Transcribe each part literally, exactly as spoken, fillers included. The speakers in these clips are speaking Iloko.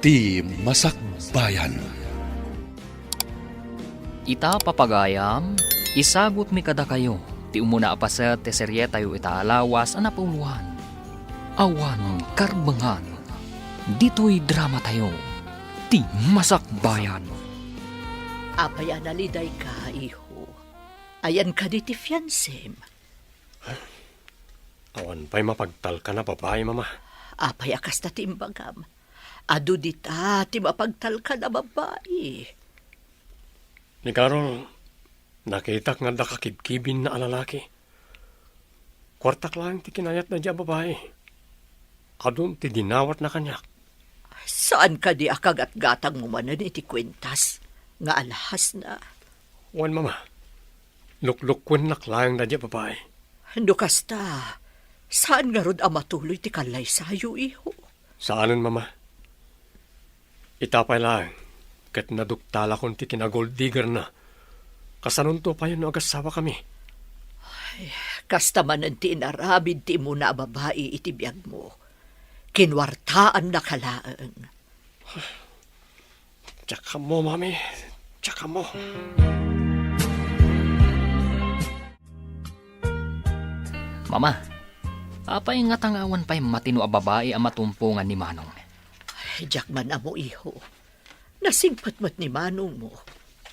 Ti Masakbayan. Ita, papagayam, isagutmi kadakayo ti umuna a paset ti serietayo ita a lawas a napauluan. Awan karbengan, ditoy dramatayo, Ti Masakbayan. Apay a nalidayka, iho? Ayan kadi ti fiansem? Awan pay mapagtalkan a babai, Mama. Apay a kasta ti imbagam? Adu dita ti mapagtalkan a babai. Ni Carol, nakitak nga adda kakibkibinna a lalaki. Kuartak laeng ti kinayatna diay a babai. Adun ti dinawatna kaniak. Saan kadi a kagatgatangmo manen iti kuentas nga alhasna? Wen, Mama. Luklukkuennak laeng daydiay a babai. No kasta, saan ngarud a matuloy ti kallaysayo, iho? Saanen, Mama. Ita pay laeng, ket naduktalakon ti kinagold diggerna. Kasanonto payen no agasawakami? Ay, kasta manen ti inaramid ti umuna a babai iti biagmo. Kinuartaannaka laeng. Diak ammo, Mami. Diak ammo. Mama, apay ngata nga awan pay matino a babai a matumpongan ni Manong? Ay, diak man ammo, iho. Nasingpet met ni manongmo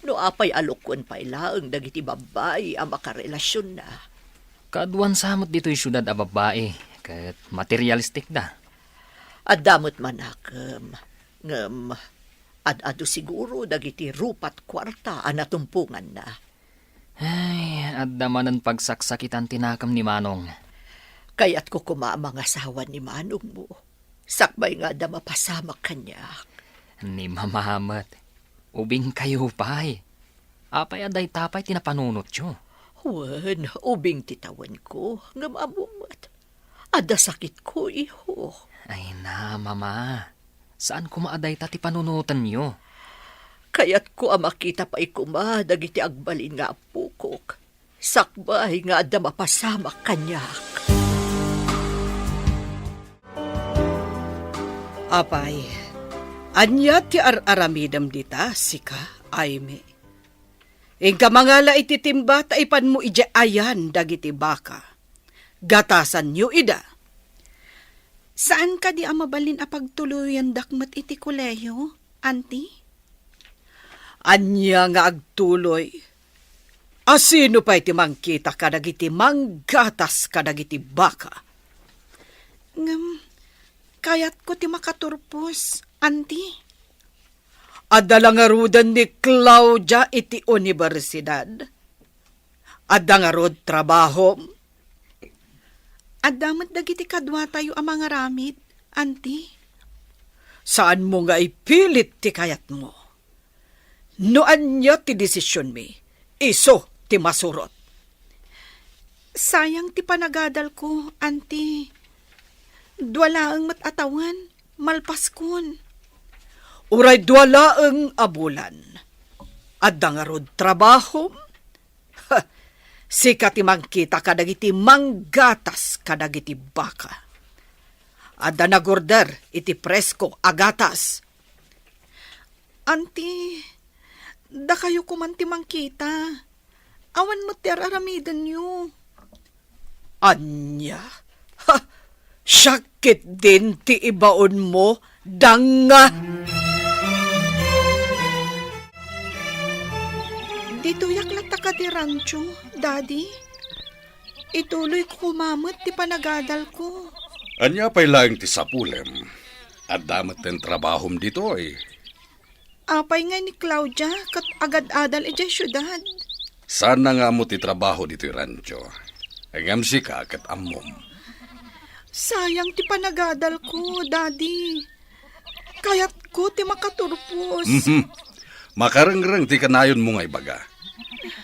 no apay a lukkuen pay laeng dagiti babbai a makarelasionna. Kaaduan sa met ditoy siudad a babbai ket materialistikda. Adda met manakem, ngem ad-adu siguro dagiti rupat kuarta a natumponganna. Ay, adda manen pagsaksakitan ti nakem ni Manong. Kayatko koma a mangasawa ni manongmo, sakbay nga adda mapasamak kaniak. Ni Mama met, ubingkayo pay. Apay a dayta pay ti napanunotyo? Wen, ubing ti tawenko, ngem ammom met. Adda sakitko, iho. Ay na, Mama. Saan koma a dayta ti panunotenyo? Kayatko a makita pay koma dagiti agbalin nga appokok, sakbay nga adda mapasamak kaniak. Apay, ania ti ar-aramidem dita, sika, Aimee? Inka mangala iti timba ta ipanmo idiay ayan dagiti baka. Gatasanyo ida. Saan kadi a mabalin a pagtuloyandak met iti kolehiyo, Auntie? Ania nga agtuloy? A sino pay ti mangkita kadagiti manggatas kadagiti baka? Ngem, kayatko ti makaturpos, Auntie. Adda la ngaruden ni Claudia iti universidad? Adda ngarud trabahom? Adda met dagiti kaduatayo a mangaramid, Auntie. Saanmo nga ipilit ti kayatmo. No ania ti desisionmi, isu ti masurot. Sayang ti panagadalko, Auntie. Dua laeng met a tawen, malpaskon. Uray dua laeng a bulan. Adda ngarud trabahom? Ha, sika ti mangkita kadagiti manggatas kadagiti baka. Adda nagorder iti presko a gatas. Auntie, dakayo koman ti mangkita. Awan met ti ar-aramidenyo. Ania? Ha! Siak ketdin ti ibaonmo, danga! Ditoyak latta kadi rancho, Daddy. Ituloyko koma met ti panagadalko. Ania pay laeng ti sapulem? Adda metten trabahom ditoy. Apay ngay ni Claudia ket agad-adal idiay siudad? Saanna nga ammo ti trabaho ditoy rancho. Ngem sika ket ammom. Sayang ti panagadalko, Daddy. Kayatko ti makaturpos. Mhm. Makarengreng ti kanayonmo nga ibaga.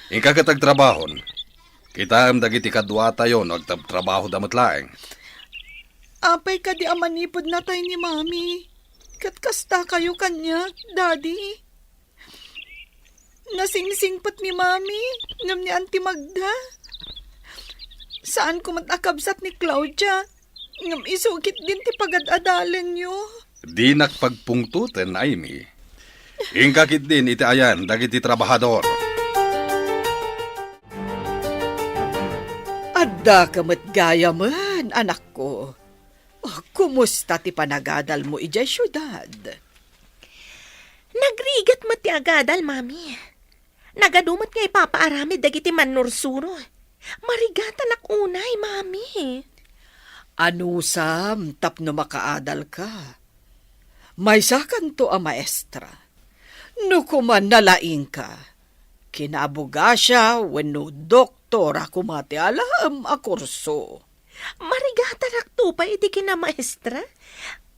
Inka ket agtrabahon. Kitaem dagiti kaduatayo no agtrabtrabahoda met laeng. Apay kadi a manipud natay ni Mami? Ket kastakayo kaniak, Daddy? Nasingsingpet ni Mami ngem ni Auntie Magda. Saanko met a kabsat ni Claudia ngem isu ketdin ti pagad-adalenyo. Dinak pagpungtoten, Aimee. Inka ketdin iti ayan dagiti trabahador. Addaka met gayamen, anakko. Oh, kumusta ti panagadalmo idiay siudad? Nagrigat met ti agadal, Mami. Nagadu met nga ipapaaramid dagiti mannursuro. Marigatanak unay, Mami. Anusam tapno makaadalka? Maysakanto a maestra. No koma nalaingka, kinaabogasia wenno doktora koma ti alaem a kurso. Marigatarakto pay iti kinamaestra?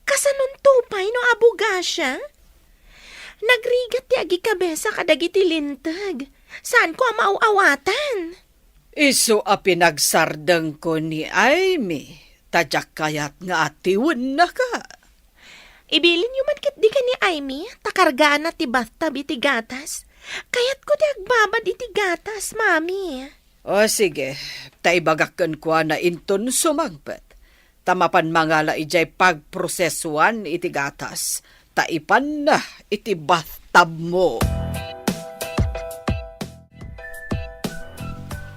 Kasanonto pay no abogasia? Nagrigat ti agikabesa kadagiti linteg. Saanko a maaw-awatan. Isu a pinagsardengko ni Aimee, ta diak kayat nga atiwennaka. Ibilinyo man ketdi ken ni Aimee, ta kargaanna ti bathtub iti gatas. Kayatko ti agbabad iti gatas, Mami. O, sige, ta ibagak kenkuana inton sumangpet. Ta mapan mangala idiay pagprosesuan iti gatas, ta ipanna iti bathtubmo.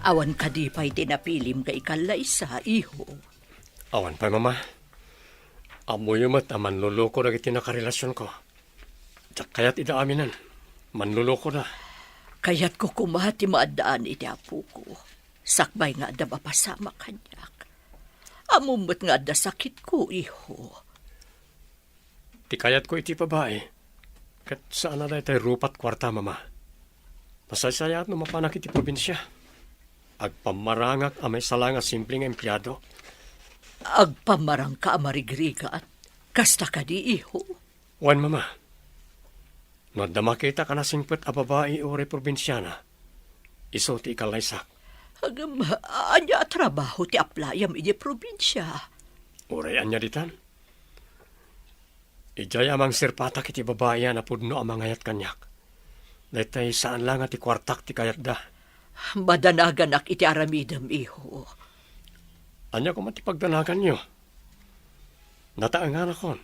Awan kadi pay ti napilim nga ikallaysa, iho? Awan pay, Mama. Ammoyo met a manloloko dagiti nakarelasionko. Diak kayat ida aminen. Manlolokoda. Kayatko koma ti maaddaan iti apoko. Sakbay nga adda mapasamak kaniak. Ammom met nga adda sakitko, iho. Ti kayatko iti babai, ket saan a daytay rupat kuarta, Mama. Masaysayaat no mapanak iti probinsia. Agpammarangak a maisala nga simple nga empleado. Agpammarangka a marigrigat? Kasta kadi, iho? Wen, Mama. No adda makitak a nasingpet a babai uray probinsiana, isu ti ikallaysak. Ngem, ania a trabaho ti aplayam idiay probinsia? Uray ania ditan? Idiay a mangserpatak iti babai a napudno a mangayat kaniak. Daytay saan la nga ti kuartak ti kayatda. Madanaganak iti aramidem, iho. Ania koma ti pagdanaganyo? Nataenganakon.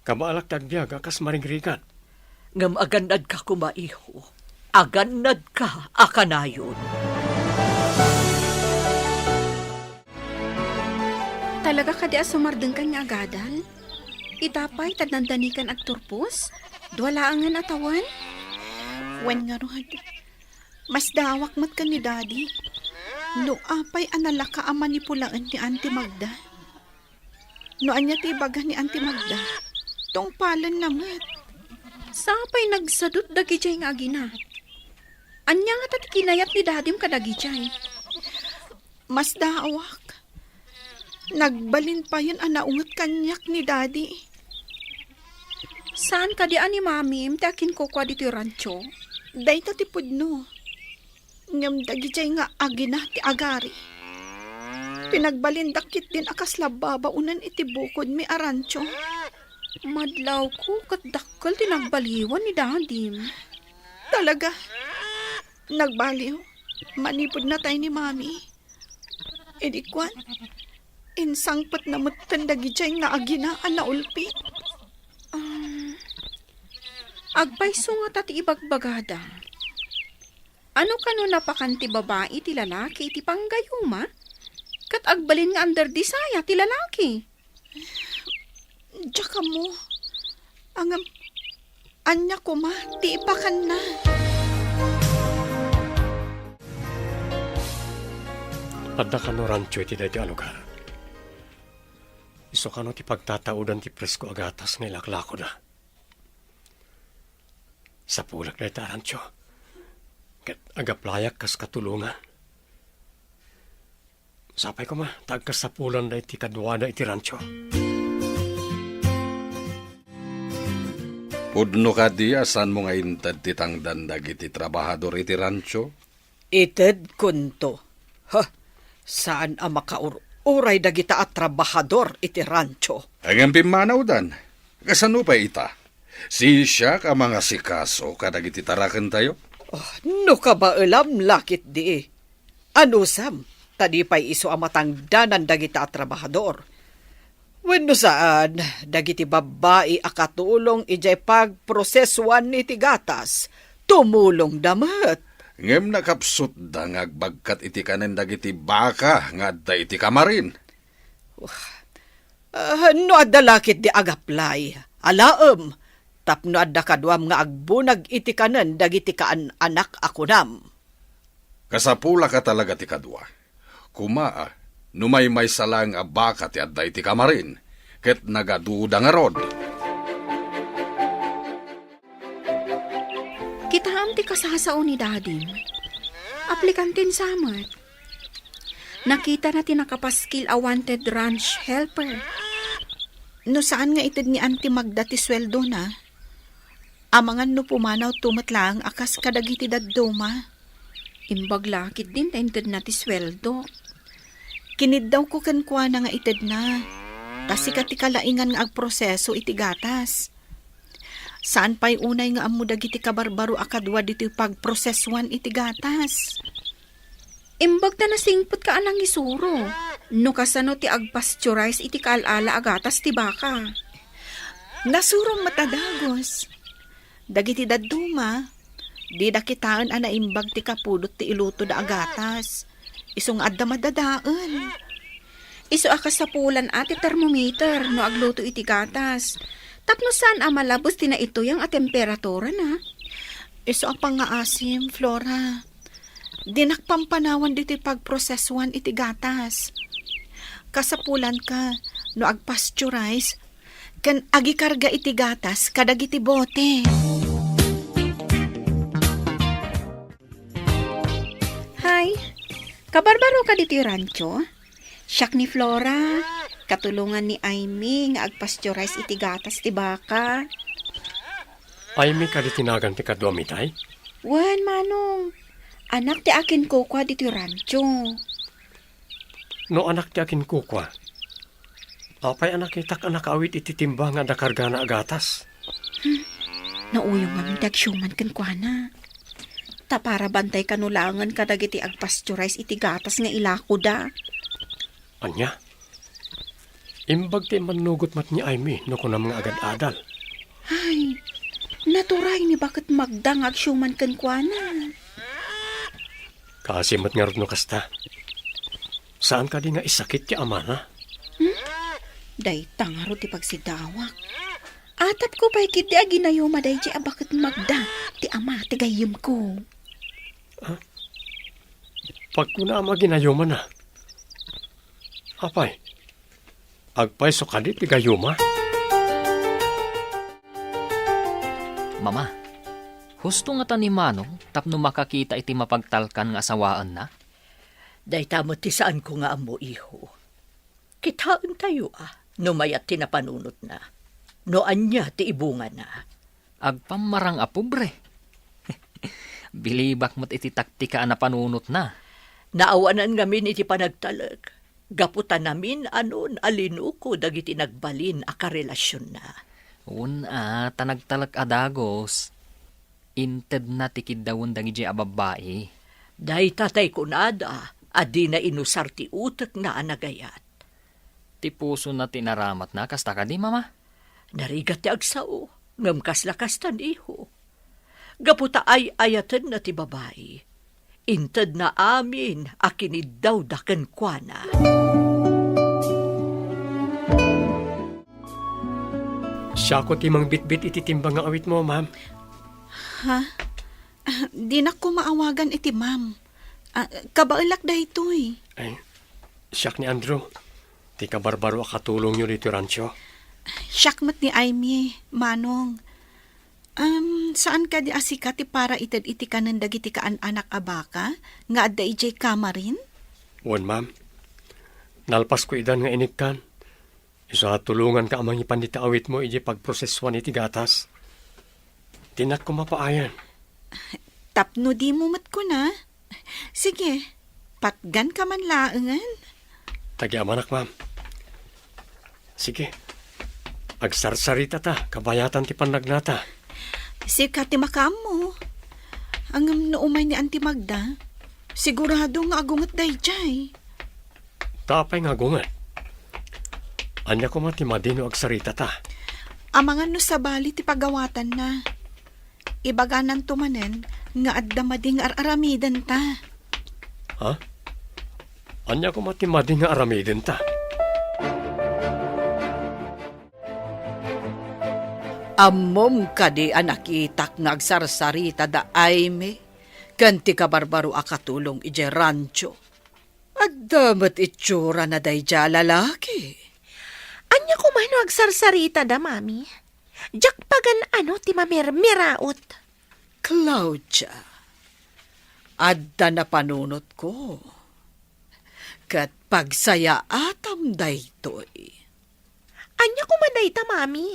Kabaelak ti agbiag a kas marigrigat. Ngem agannadka koma, iho. Agannadka a kanayon. Talaga kadi a sumardengkan nga agadal? Ita pay, ta dandanikan agturpos? Dua laengen a tawen? Wen ngarud, masdaawak met ken ni Daddy. No apay a nalaka a manipulaen ni Auntie Magda? No ania ti ibaga ni Auntie Magda, tungpalenna met. Sapay nagsadut dagidiay nga agina. Ania ngata ti kinayat ni Dadim kadagidiay? Masdaawak. Nagbalin payen a naunget kaniak ni Daddy. Saan kadi a ni Mamim ti akinkukua ditoy rancho? Dayta ti pudno. Ngem dagidiay nga agina ti agari. Pinagbalindak ketdin a kasla babaonen iti bukodmi a rancho. Madlawko ket dakkel ti nagbaliwan ni Dadim. Talaga, nagbaliw. Manipud natay ni Mami. Idi kuan, insangpetna metten dagidiay nga agina a naulpit. Um, agpayso ngata ti ibagbagada. Ano kano napakan ti babai ti lalaki iti panggayuma? Ket agbalin nga under desire ti lalaki. Diak ammo. Ngem, ania koma ti ipakanna? Adda kano rancho iti daytoy a lugar. Isu kano ti pagtataudan ti presko a gatas nga ilaklakoda. Sapulek dayta a rancho. Ket agaplayak kas katulongan. Sapay koma, ta agkasapulanda iti kaduada iti rancho. Pudno kadi a saanmo nga inted ti tangdan dagiti trabahador iti rancho? Itedkonto. Ha, saan a makaur-uray dagita a trabahador iti rancho. Ngem pimmanawdan. Kasano pay ita? Siak a mangasikaso kadagiti tarakentayo? Oh, no kabaelam la ketdi. Anusam, ta di pay isu a matangdanan dagita a trabahador. Wenno saan, dagiti babbai a katulong idiay pagprosesuan iti gatas, tumulongda met. Ngem nakapsutda nga agbagkat iti kanen dagiti baka nga adda iti kamarin. Ah, no adda la ketdi agaplay, alaem, tapno adda kaduam nga agbunag iti kanen dagiti kaan-anak a kunam. Kasapulaka talaga ti kadua. Koma, no maymaysa laeng a baka ti adda iti kamarin, ket nagaduda ngarud. Kitaem ti kasasao ni Dadim. Aplikanten sa met. Nakitana ti nakapaskil a wanted ranch helper. No saan nga ited ni Auntie Magda ti sueldona, amangan no pumanaw to met laeng a kas kadagiti dadduma. Imbag la ketdin ta intedna ti sueldo. Kiniddawko kenkuana nga itedna, ta sika ti kalaingan nga agproseso iti gatas. Saan pay unay nga ammo dagiti kabarbaro a kadua ditoy pagprosesuan iti gatas. Imbag ta nasingpetka a nangisuro no kasano ti agpasteurize iti kaal-ala a gatas ti baka. Nasurom met a dagus. Dagiti dadduma, dida kitaen a naimbag ti kapudot ti ilutoda a gatas. Isu nga adda madadael. Isu a kasapulan a ti termometer no agluto iti gatas. Tapno saan a malabos ti naituyang a temperaturana. Isu a pangngaasim, Flora. Dinak pampanawan ditoy pagprosesuan iti gatas. Kasapulanka no agpasteurize ken agikarga iti gatas kadagiti bote. Hay, kabarbaroka ditoy rancho? Siak ni Flora, katulongan ni Aimee nga agpasteurize iti gatas ti baka. Aimee kadi ti nagan ti kaduam itay? Wen, Manong. Anak ti akinkukua ditoy rancho. No anak ti akinkukua, apay a nakitak a nakaawit iti timba nga adda kargana a gatas? Hmm. Nauyong ngamin ti agsiuman kenkuana. Ta para bantay kano laengen kadagiti agpasteurize iti gatas nga ilakoda. Ania? Imbag ti immannugot met ni Aimee no kunam nga agad-adal. Ay, naturay ni baket Magda nga agsiuman kenkuana. Kaasi met ngarud no kasta. Saan kadi nga isakit ti amana? Hmm? Dayta ngarud ti pagsidawak. Atapko pay ketdi a ginayuma daydiay a baket Magda ti ama ti gayyemko. Ah? Pagkunam a ginayumana. Apay, agpayso kadi ti gayuma? Mama, husto ngata ni Manong tapno makakita iti mapagtalkan nga asawaenna? Dayta met ti saanko nga ammo, iho. Kitaentayo a no mayat ti napanunotna, no ania ti ibungana. Agpammarang a pobre. Bilibak met iti taktika a napanunotna. Naawanan ngamin iti panagtalek, gapu ta namin-anon a linuko dagiti nagbalin a karelasionna. Wen a, ta nagtalek a dagus. Intedna ti kiddawen dagidiay a babbai. Dayta tay kunada a dina inusar ti utekna a nagayat. Ti pusona ti inaramatna, kasta kadi, Mama? Narigat ti agsao, ngem kasla kasta, iho. Gapu ta ay-ayatenna ti babai, intedna amin a kiniddawda kenkuana. Siako ti mangbitbit iti timba nga awitmo, ma'am. Ha? Ah, dinak koma awagan iti ma'am. Ah, kabaelak daytoy. Ay, siak ni Andrew, ti kabarbaro a katulongyo ditoy rancho. Siak met ni Aimee, Manong. Um, saan kadi a sika ti para ited iti kanen dagiti kaan-anak a baka nga adda idiay kamarin? Wen, ma'am. Nalpasko idan nga inikkan. Isu a tulonganka a mangipan dita awitmo idiay pagprosesuan iti gatas. Dinak koma paayan. Tapno dimo met kuna. Sige, patganka man laengen. Tagiamanak, ma'am. Sige. Agsarsaritata, kabayatan ti pannagnata. Sika ti makaammo. Ngem no umay ni Auntie Magda, sigurado nga agunget daydiay. Ta apay nga agunget? Ania koma ti madi no agsaritata? Amangan no sabali ti pagawatanna. Ibagananto manen nga adda madi nga ar-aramidenta. Ha? Ania koma ti madi nga aramidenta? Ammom kadi a nakitak nga agsarsarita da Aimee ken ti kabarbaro a katulong idiay rancho? Adda met itsurana daydiay a lalaki. Ania koma no agsarsaritada, Mami? Diak pagan-ano ti mamirmiraot. Claudia, adda napanunotko. Ket pagsayaatam daytoy. Ania koma dayta, Mami?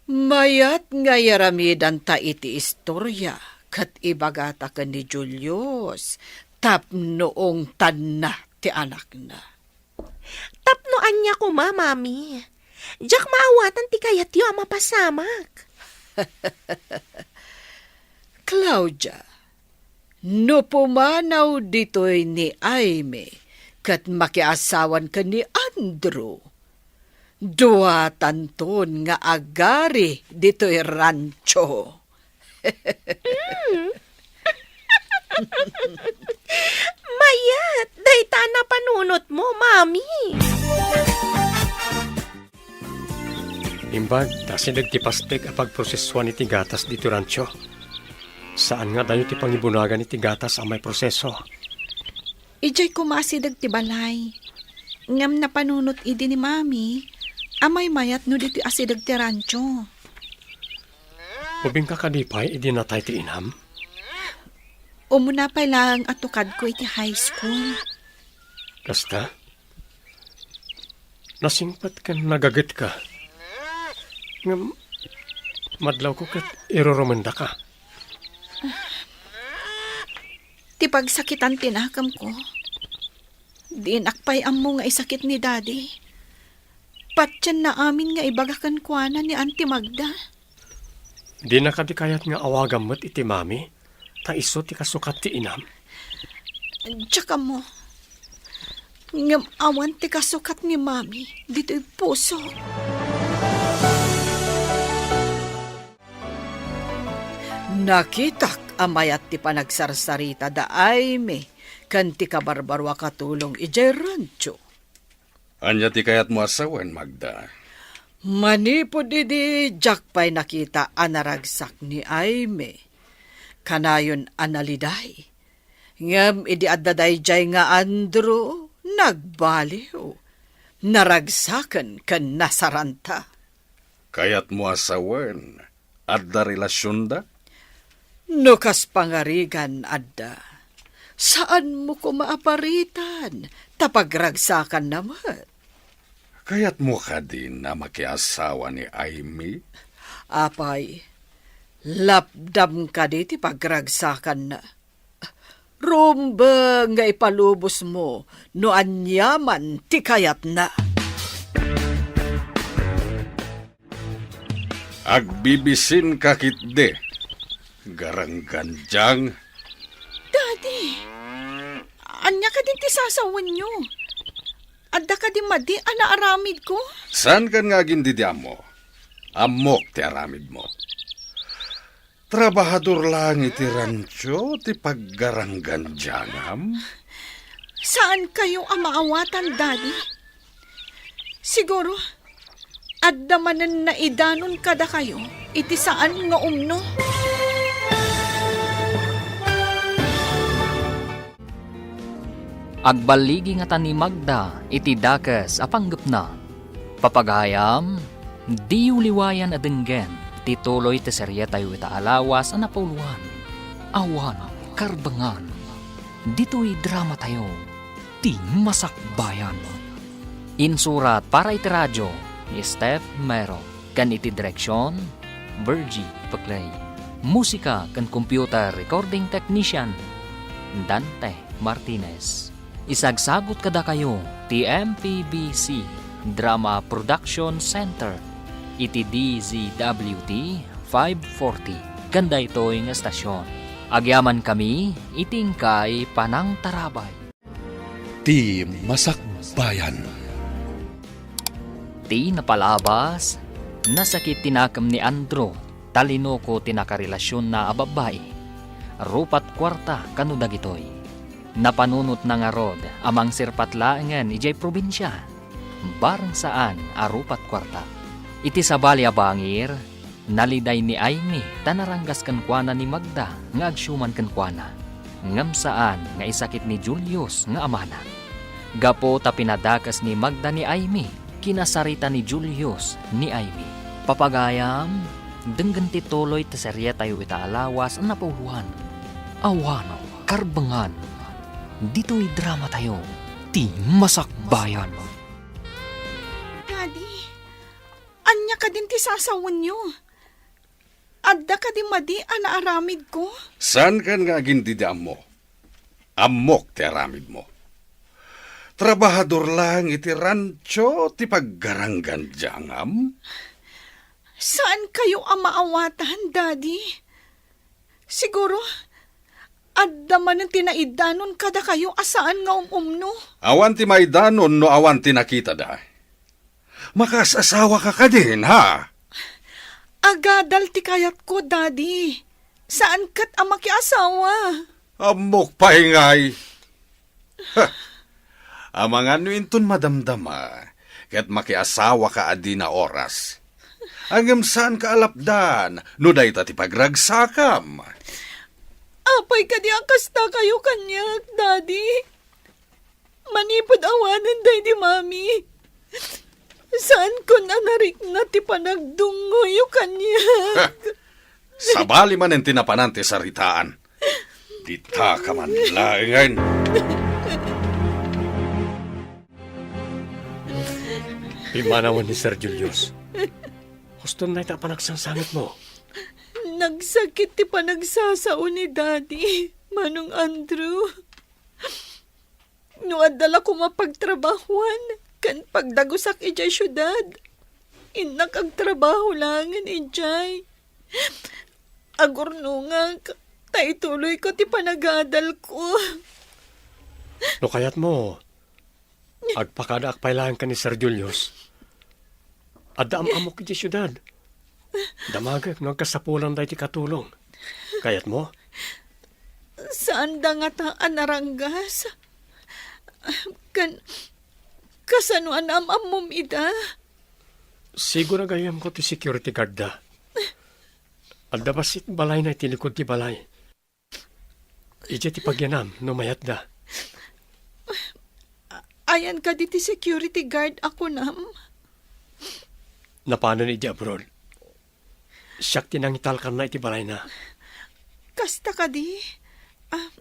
Mayat nga iaramidanta iti istoria ket ibagata ken ni Julius tapno ungtanna ti anakna. Tapno ania koma, Mami? Diak maawatan ti kayatyo a mapasamak. Claudia, no pumanaw ditoy ni Aimee ket makiasawan ken ni Andrew, duatanton nga agari ditoy rancho. Mm. Mayat, dayta a napanunotmo, Mami. Imbag ta asideg ti pastek a pagprosesuan iti gatas ditoy rancho. Saan nga adayo ti pangibunagan iti gatas a maiproseso. Idiay koma asideg ti balay. Ngem napanunot idi ni Mami a maymayat no ditoy asideg ti rancho. Ubingka kadi pay idi natay ti inam? Umuna pay laeng a tukadko iti high school. Kasta? Nasingpet ken nagagetka. Ngem madlawko ket irurumendaka. Ti pagsakitan ti nakemko. Dinak pay ammo nga isakit ni Daddy. Patienna amin nga ibaga kenkuana ni Auntie Magda. Dina kadi kayat nga awagam met iti Mami, ta isu ti kasukat ti inam? Diak ammo. Ngem awan ti kasukat ni Mami ditoy pusok. Nakitak a mayat ti panagsarsarita da Aimee ken ti kabarbaro a katulong idiay rancho. Ania ti kayatmo a sawen, Magda? Manipud idi diak pay nakita a naragsak ni Aimee, kanayon a naliday. Ngem idi adda daydiay nga Andrew, nagbaliw. Naragsaken ken nasaranta. Kayatmo a sawen, adda relasionda? No kas pangarigan, adda. Saanmo koma a paritan, ta pagragsakanna met. Kayatmo kadin a makiasawa ni Aimee? Apay, lapdam kadi ti pagragsakanna? Rumbeng nga ipalubosmo no aniaman ti kayatna. Agbibisinka ketdi, garanggandiang. Daddy, ania kadin ti sasawenyo? Adda kadi madi a naaramidko? Saankan nga agindidi ammo. Ammok ti aramidmo. Trabahador laeng iti rancho ti paggaranggandiangam? Saankayo a maawatan, Daddy? Siguro, adda manen naidanon kadakayo iti saan nga umno. Agballigi ngata ni Magda iti dakes a panggepna. Papagayam, diyo liwayan a denggen ti tuloy ti serietayo ita a lawas a napauluan, Awan Karbengan. Ditoy dramatayo, Ti Masakbayan. Insurat para iti radio ni Steph Mero. Ken iti direksion, Virgie Peclay. Musika ken computer recording technician, Dante Martinez. Isagsagut kadakayo ti M P B C Drama Production Center iti D Z W T five forty ken daytoy nga estasion. Agyamankami iti inkay panangtarabay. Ti Masakbayan. Ti napalabas, nasakit ti nakem ni Andrew, ta linuko ti nakarelasionna a babbai. Rupat kuarta kano dagitoy. Napanunotna ngarud a mangserpat laengen idiay probinsia. Bareng saan a rupat kuarta. Iti sabali a bangir, naliday ni Aimee ta naranggas kenkuana ni Magda nga agsiuman kenkuana. Ngem saan nga isakit ni Julius nga amana. Gapu ta pinadakes ni Magda ni Aimee, kinasarita ni Julius ni Aimee. Papagayam, denggen ti tuloy ti serietayo ita a lawas a napauluan. Awan, karbengan. Ditoy dramatayo, ti Masakbayan. Daddy, ania kadin ti sasawenyo? Adda kadi madi a naaramidko? Saankan nga agindidi ammo? Ammok ti aramidmo. Trabahador laeng iti rancho ti paggaranggan diay angam? Saankayo a maawatan, Daddy? Siguro, adda manen ti naidanon kadakayo a saan nga um-umno. Awan ti maidanon no awan ti nakitada. Makaas-asawaka kadin, ha? Agadal ti kayatko, Daddy. Saan ket a makiasawa. Ammok pay ngay. Ha! Amangan no inton madamdama, ket makiasawaka a dina oras. Ngem saanka a lapdan no dayta ti pagragsakam. Apay kadi a kastakayo kaniak, Daddy? Manipud awanen daydi Mami, saankon a narikna ti panagdungngoyo kaniak. Sabali manen ti napanan ti saritaan. Ditaka man laengen. Pimmanawen ni Sir Julius. Huston dayta a panagsangsangitmo. Nagsakit ti panagsasao ni Daddy, Manong Andrew. No adda la koma pagtrabahoan ken pagdagusak idiay siudad, innak agtrabaho laengen idiay. Agurnongak, ta ituloyko ti panagadalko. No kayatmo, agpakadaak pay laeng ken ni Sir Julius. Adda am-ammok idiay siudad. Damagek no agkasapulan daytoy katulong. Kayatmo? Saanda ngata a naranggas. Kan, kasano a naam-ammom ida? Sigura gayyemko ti security guard da. Adda bassit balayna iti likod ti balay. Idiay ti pagyanam no mayatda. Ayan kadi ti security guard a kunam? Napanen idiay abroad. Siak ti nangitalkanna iti balayna. Kasta kadi? Ah,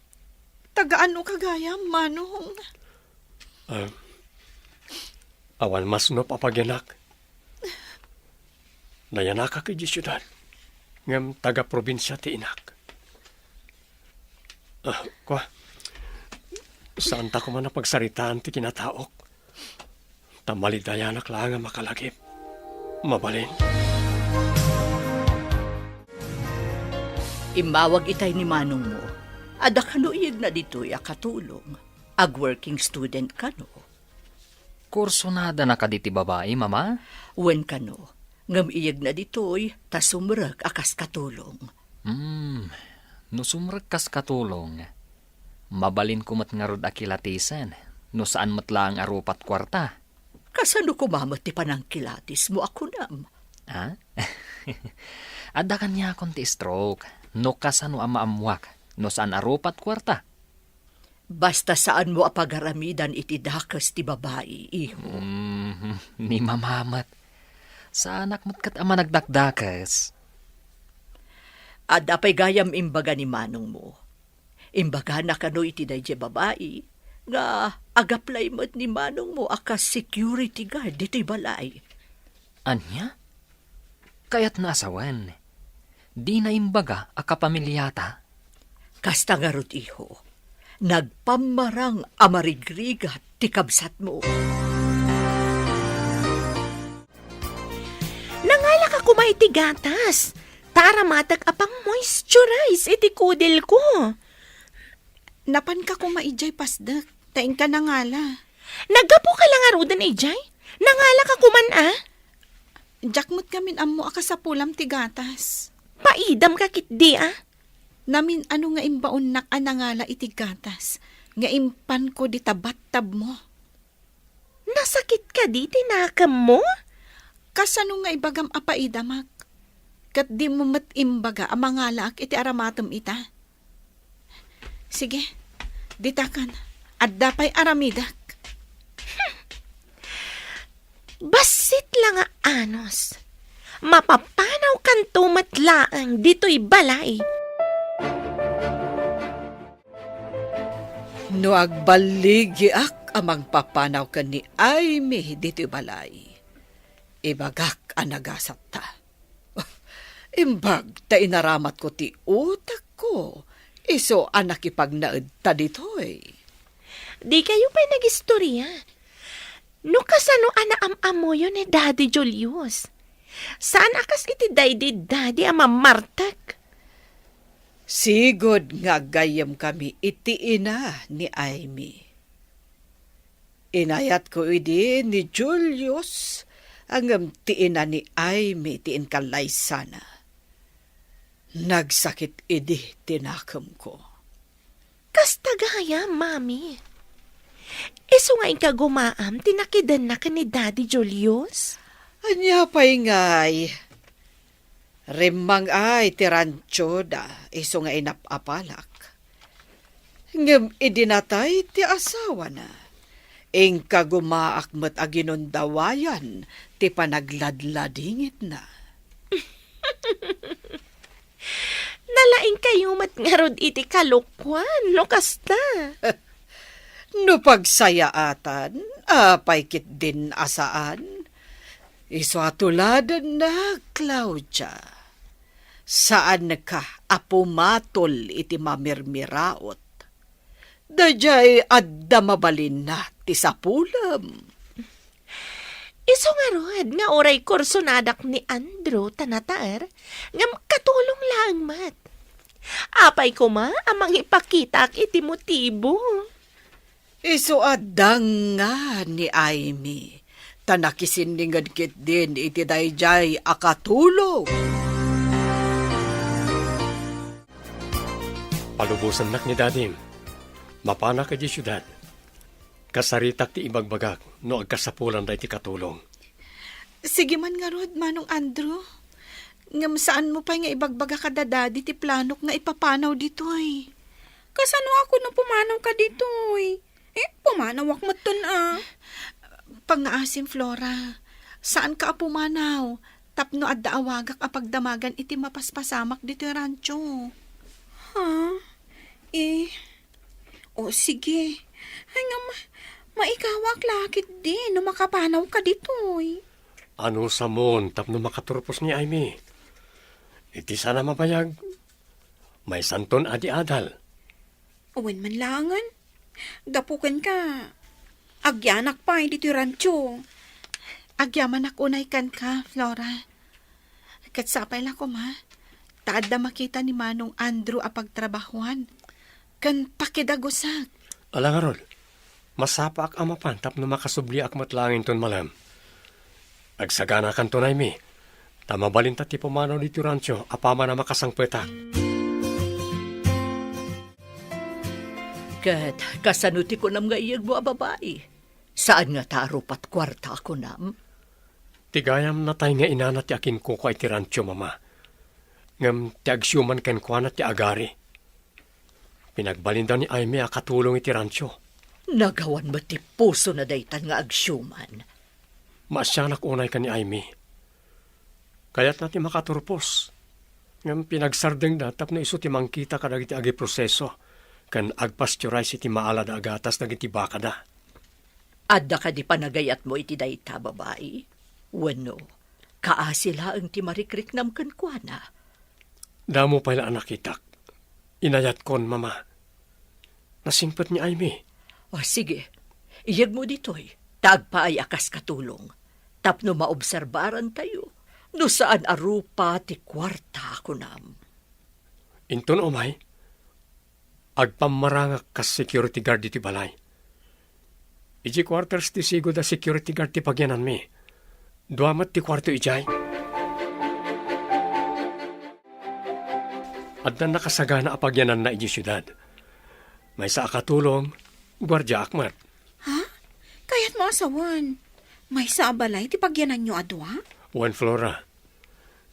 taga-anoka gayam, Manong? Ah, awan masnop a pagyanak. Nayanakak idiay siudad, ngem taga-probinsia ti inak. Ah, kua, saanta koma a pagsaritaan ti kinataok, ta malidayanak laeng a makalagip. Mabalin. Immawag itay ni manongmo. Adda kano iyegna ditoy a katulong. Ag-working student kano. Kursunadana kadi ti babai, Mama? Wen kano, ngem iyegna ditoy ta sumrek a kas katulong. Hmm, no sumrek kas katulong, mabalinko met ngarud a kilatisen no saan met laeng a rupat kuarta. Kasano koma met ti panangkilatismo a kunam? Ah? Adda kaniakon ti stroke no kasano a maammuak no saan a rupat kuarta. Basta saanmo a pagaramidan iti dakes ti babai, iho. Mm, ni Mama met. Saanak met ket a managdakdakes. Adda pay gayam imbaga ni manongmo. Imbagana kano iti daydiay babai nga ag-apply met ni manongmo a kas security guard ditoy balay. Ania? Kayatna a sawen, dina imbaga a kapamiliata? Kasta ngarud, iho, nagpammarang a marigrigat ti kabsatmo. Nangalaka koma iti gatas, ta aramatek a pang-moisturize iti kudilko. Napanka koma idiay pasdek, ta inka nangala. Naggapuka la ngaruden idiay? Nangalaka koman, a? Diak met ngamin ammo a kasapulam ti gatas. Paidamka ketdi, a? Namin-ano nga imbaonnak a nangala iti gatas nga impanko dita battabmo. Nasakit kadi ti nakemmo? Kasano nga ibagam a paidamak? Ket dimo met imbaga a mangalaak iti aramatem ita? Sige, ditakan. Adda pay aramidek. Bassit la nga anus. Mapapanawkanto met laeng ditoy balay. No agballigiak a mangpapanaw ken ni Aimee ditoy balay, ibagak a nagasatta. Imbag ta inaramatko ti utekko, isu a nakipagnaedta ditoy. Dikayo pay nagistoria. No kasano a naam-ammoyo ni Daddy Julius? Saan a kas iti daydi Daddy a mamartek? Sigud nga aggayyemkami iti ina ni Aimee. Inayatko idi ni Julius, ngem ti ina ni Aimee ti inkallaysana. Nagsakit idi ti nakemko. Kasta gayam, Mami. Isu nga inkagumaam ti nakidenna ken ni Daddy Julius? Ania pay ngay? Rimmang-ay ti rantioda isu nga inap-apalak. Ngem idi natay ti asawana, inkagumaak met a ginundawayan ti panagladladingitna. Nalaingkayo met ngarud iti kalokuan, no kasta. No pagsayaatan, apay ketdin a saan? Isu a tuladenna, Claudia. Saanka a pumatol iti mamirmiraot. Daydiay adda mabalinna ti sapulem. Isu ngarud nga uray kursonadak ni Andrew ta nataer, ngem katulong laeng met. Apay koma a mangipakitaak iti motibo? Isu a danga ni Aimee, ta nakisinninged ketdin iti daydiay a katulong. Palubosannak ni Dadim. Mapanak idiay siudad. Kasaritak ti ibagbagak no agkasapulan daytoy katulong. Sige man ngarud, Manong Andrew. Ngem saanmo pay nga ibagbaga kada Daddy ti planok nga ipapanaw ditoy? Kasano a kuno pumanawka ditoy? Eh, pumanawak metten a. Pangngaasim, Flora. Saanka a pumanaw tapno adda awagak a pagdamagan iti mapaspasamak ditoy rancho. Ha? Eh, o sige. Ay, nga ma-, maikawak la ketdi no makapanawka ditoy. Anusamon tapno makaturpos ni Aimee? Iti saan a mabayag, maysanton adi-adal. Wen man laengen. Gapu kenka, agyanak pay ditoy rancho. Agyamanak unay kenka, Flora. Ket sapay la koma, ta adda makita ni Manong Andrew a pagtrabahuan ken pakidagusak. Ala ngarud, masapaak a mapan tapno makasubliak met laeng inton malem. Agsaganakanto, Aimee, ta mabalinta ti pumanaw ditoy rancho apaman a makasangpetak. Ket kasano ti kunam nga iyegmo a babai? Saan ngata a rupat kuarta a kunam? Ti gayam natay nga inana ti akinkukua iti rancho, Mama. Ngem ti agsiuman kenkuana ti agari. Pinagbalinda ni Aimee a katulong iti rancho. Nagawan met ti pusona daytan nga agsiuman. Maasianak unay ken ni Aimee. Kayatna ti makaturpos. Ngem pinagsardengda tapno isu ti mangkita kadagiti agiproseso ken agpasteurize iti maalada a gatas dagiti bakada. Adda kadi panagayatmo iti dayta, babai? Wenno, kaasi laeng ti marikriknam kenkuana? Damo pay la a nakitak. Inayatkon, Mama. Nasingpet ni Aimee. O, sige. Iyegmo ditoy, ta agpaay a kas katulong. Tapno maobserbarantayo, no saan a rupa ti kuarta a kunam. Inton umay, agpammarangak kas security guard iti balay. Idiay quarters ti sigud a security guard ti pagyananmi. Dua met ti kuarto idiay. Adda nakasagana a pagyananna idiay siudad. Maysa a katulong, guardiaak met. Ha? Kayatmo a sawen, maysa a balay ti pagyananyo a dua? Wen, Flora.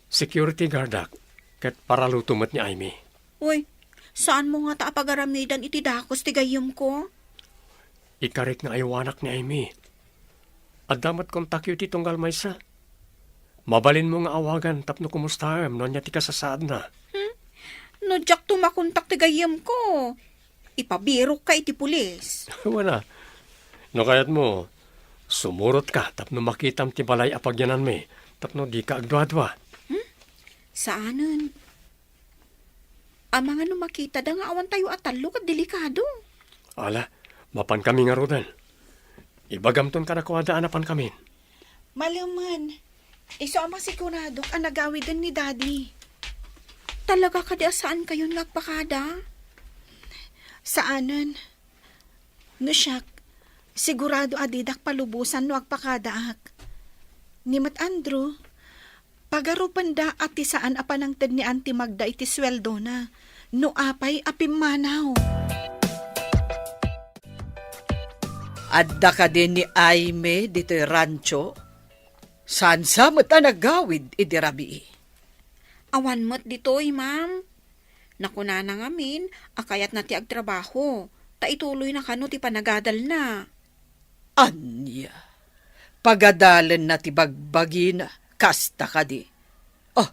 Security guardak, ket paraluto met ni Aimee. Uy, saanmo ngata a pagaramidan iti dakes ti gayyemko? Ikarik nga aywanak ni Aimee. Adda met kontakyo iti tunggal maysa. Mabalinmo nga awagan tapno kumustaem no ania ti kasasaadna. Hmm? No diakto makontak ti gayyemko, ipabirokka iti pulis. Wen a. No kayatmo, sumurotka tapno makitam ti balay a pagyananmi, tapno dika agduadua. Hmm? Saanen. Amangan no makitada nga awantayo a tallo ket delikado. Ala, mapankami ngaruden. Ibagamton kadakuada a napankamin. Malemen, isu a masiguradok a nagawiden ni Daddy. Talaga kadi a saankayon nga agpakada? Saanen. No siak, sigurado a didak palubosan no agpakadaak. Ni met Andrew, pagarupenda a ti saan a panangted ni Auntie Magda iti sueldona, no apay a pimmanaw. Adda kadi ni Aimee ditoy rancho? Saan sa met a nagawid idi rabii? Awan met ditoy, ma'am. Nakunana ngamin a kayatna ti agtrabaho, ta ituloyna kano ti panagadalna. Ania? Pagadalenna ti bagbagina, kasta kadi? Oh,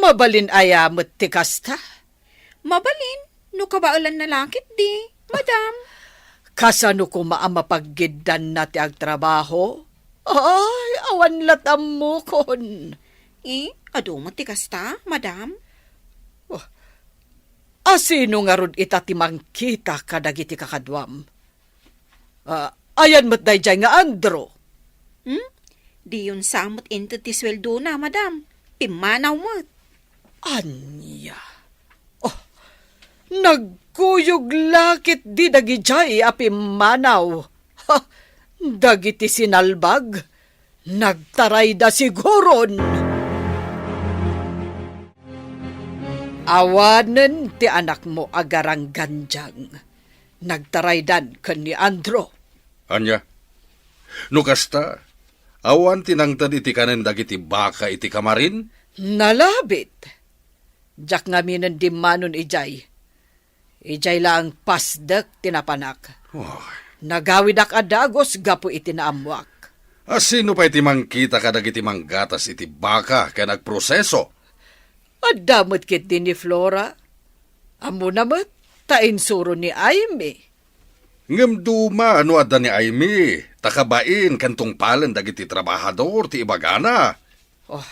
mabalin aya met ti kasta? Mabalin, no kabaelanna la ketdi, madam. Kasano koma a mapaggiddanna ti agtrabaho? Ay, awan lat' ammokon. Eh, adu met ti kasta, madam? Oh, asino ngarud ita ti mangkita kadagiti kakaduam? Ah, ayan met daydiay nga Andrew? Hmm? Diyon sa met inted ti sueldona, madam. Pimmanaw met. Ania? Oh, nagkuyog la ketdi dagidiay a pimmanaw. Ha, dagiti sinalbag, nagtarayda siguron. Awanen ti anakmo a garanggandiang. Nagtaraydan ken ni Andrew. Ania? No kasta, awan ti nangted iti kanen dagiti baka iti kamarin? Nalabit. Diak ngaminen dimmanon idiay. Idiay laeng pasdek ti napanak. Oh. Nagawidak a dagus gapu iti naammoak. Asino pay ti mangkita kadagiti manggatas iti baka ken agproseso? Adda met ketdi ni Flora. Ammona met, ta insuro ni Aimee. Ngem duma no adda ni Aimee, ta kabain ken tungpalen dagiti trabahador ti ibagana. Oh,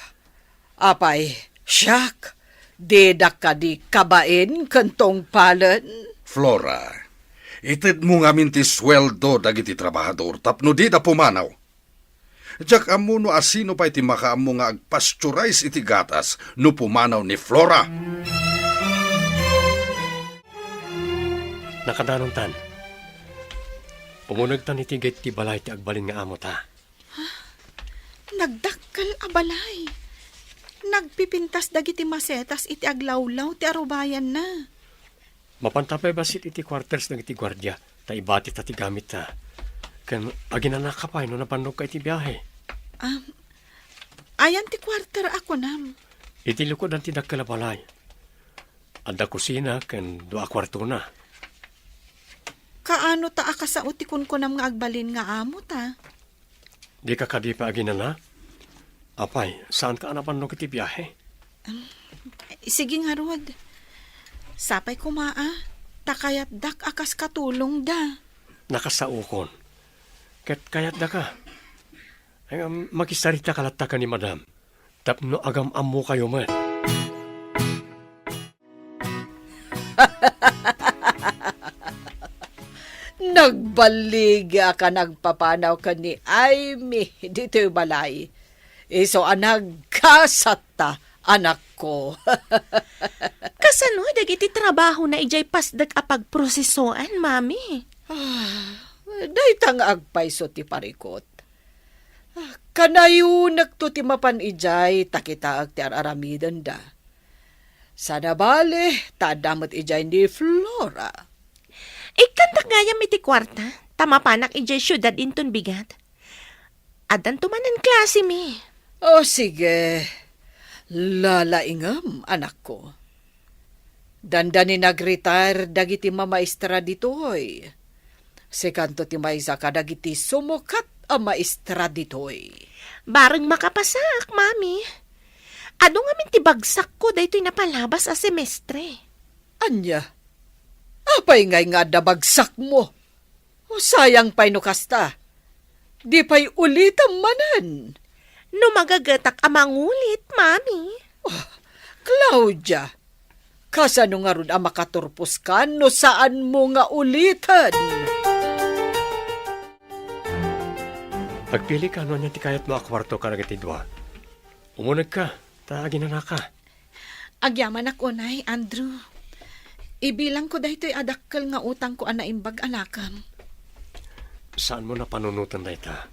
apay, siak, didak kadi kabain ken tungpalen? Flora, itedmo ngamin ti sueldo dagiti trabahador tapno dida pumanaw. Diak ammo no asino pay ti makaammo nga agpasteurize iti gatas no pumanaw ni Flora. Nakadanontan. Umunegtan iti gate ti balay ti agbalin nga amota. Nagdakkel a balay. Nagpipintas dagiti masetas iti aglawlaw ti arubayanna. Mapanta pay bassit iti quarters dagiti guardia, ta ibatita ti gamitta. Ken aginanaka pay no nabannogka iti biahe. Um, ayan ti quarter a kunam? Iti likudan ti dakkel a balay. Adda kusina ken dua a kuartona. Kaano ta a kasao ti kunkunam nga agbalin nga amota? Dika kadi pay aginana? Apay, saanka a nabannog iti biahe? Sige ngarud. Sapay koma a, ta kayatdak a kas katulongda. Nakasaokon. Ket kayatdaka. Ay, um, makisarita ka latta ken ni Madam. Tapno agam-ammokayo met. Nagbaligi a ka nagpapanaw ken ni Aimee ditoy balay. Isu a nagkasatta, anakko. Kasano dagiti trabahona idiay pasdek a pagprosesoan, Mami? Ah, Dayta nga agpayso ti parikut. Kanayonekto ti mapan idiay ta kitaek ti ar-aramidenda. Saan a bale, ta adda met idiay ni Flora. Ikkantak gayam iti kuarta, ta mapanak idiay siudad inton bigat. Addanto manen klasemi. O, sige. Lalaingem, anakko. Dandani nag-retire dagiti mamaestra ditoy. Sikanto ti maysa kadagiti sumukat a maestra ditoy. Bareng makapasaak, Mami. Adu ngamin ti bagsakko daytoy napalabas a semestre. Ania? Apay ngay nga adda bagsakmo? O, sayang pay no kasta. Di pay ulitem manen. No magagetak a mangulit, Mami. Oh, Claudia, kasano ngarud a makaturposka no saanmo nga uliten? Agpilika no ania ti kayatmo a kuarto kadagiti dua. Umunegka, ta aginanaka. Agyamanak unay, Andrew. Ibilangko daytoy a dakkel nga utangko a naimbag a lakem. Saanmo napanunoten dayta.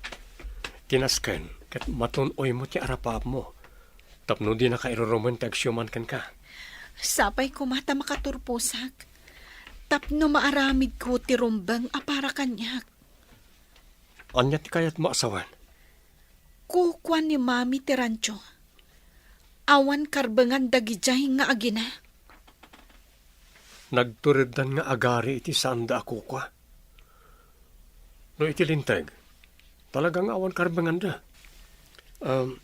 Ti nasken, ket matun-oymo ti arapaapmo. Tapno dinaka irurumen ti agsiuman kenka. Sapay koma ta makaturposak. Tapno maaramidko ti rumbeng a para kaniak. Ania ti kayatmo a sawen? Kukua ni Mami ti rancho. Awan karbengan dagidiay nga agina. Nagtureddan nga agari iti saanda a kukua. No iti linteg, talaga nga awan karbenganda. Um,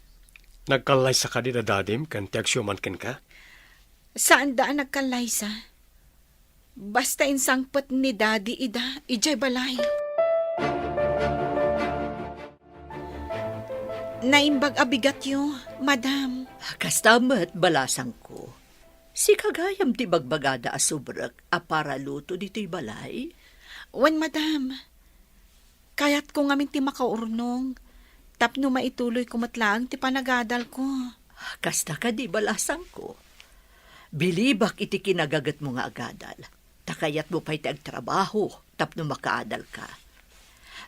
nagkallaysa kadi da dadim ken ti agsiuman kenka? Saanda a nagkallaysa. Basta insangpet ni Daddy ida idiay balay. Naimbag a bigatyo, Madam. Kasta met, balasangko. Sika gayam ti bagbagada a subrek a para luto ditoy balay? Wen, Madam. Kayatko ngamin ti makaurnong, tapno maituloyko met laeng ti panagadalko. Kasta kadi, balasangko? Bilibak iti kinagagetmo nga agadal, ta kayatmo pay ti agtrabaho tapno makaadalka.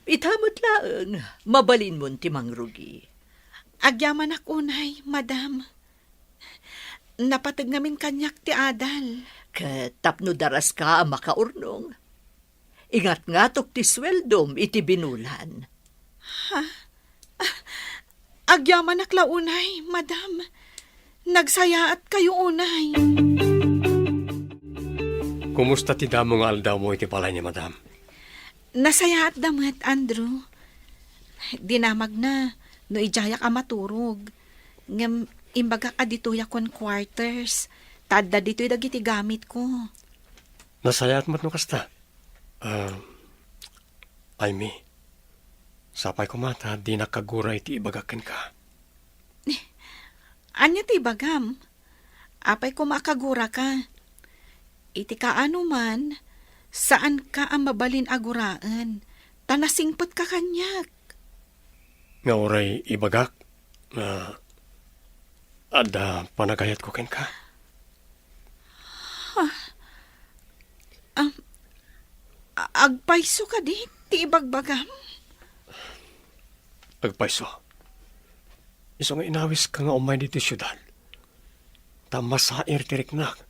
Ita met laeng, mabalinmon ti mangrugi. Agyamanak unay, Madam. Napateg ngamin kaniak ti adal. Ket tapno daraska a makaurnong, ingatngatok ti sueldom iti binulan. Ha? Ah, agyamanak la unay, Madam. Nagsayaatkayo unay. Kumusta ti damo nga aldawmo iti balay ni Madam? Nasayaatda met, Andrew. Dinamagna no idiayak a maturog. Ngem imbagak a ditoyak ken quarters. Ta adda ditoy dagiti gamitko. Nasayaat met no kasta. Ah, Amy, sapay koma ta dinak kagura iti ibagak kenka. Ania ti ibagam? Apay koma a kaguraka? Iti kaano man, saanka a mabalin a guraen, ta nasingpetka kaniak. Nga uray ibagak nga adda panagayatko kenka? Ha? Am, a-, agpayso kadi ti ibagbagam? Agpayso. Isu nga inawiska nga umay ditoy siudad. Ta masair ti riknak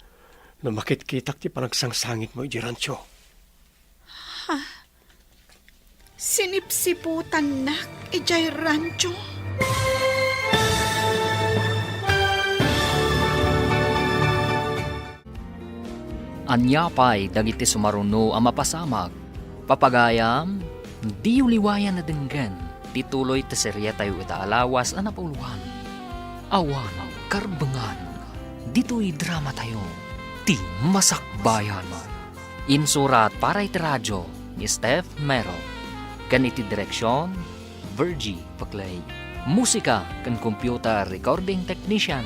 no makitkitak ti panagsangsangitmo idiay rancho. Ha? Sinipsiputannak idiay rancho? Ania pay dagiti sumaruno a mapasamak? Papagayam, diyo liwayan a denggen ti tuloy ti seriatayo ita a lawas a napauluan. Awan karbengan ditoy dramatayo, ti Masakbayan. Insurat para iti radio ni Steph Mero, ken iti direksion, Virgie Paclay. Musika ken computer recording technician,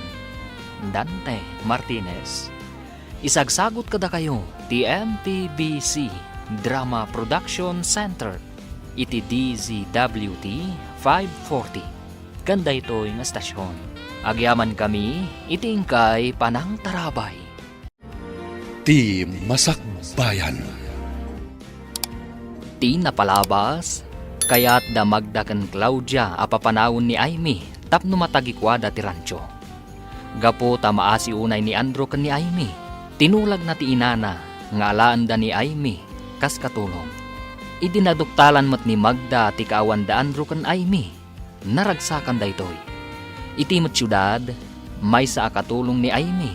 Dante Martinez. Isagsagut kadakayo ti M P B C Drama Production Center iti D Z W T five forty. Ken daytoy nga estasion, agyamankami iti inkay panangtarabay. Ti Masakbayan. Ti napalabas, kayatda Magda ken Claudia a papanawen ni Aimee tapno matagikuada ti rancho. Gapu ta maasi unay ni Andrew ken ni Aimee, tinulagna ti inana nga alaenda ni Aimee kas katulong. Idi naduktalan met ni Magda ti kaawan da Andrew ken Aimee, naragsakan daytoy. Iti met siudad, maysa a katulong ni Aimee,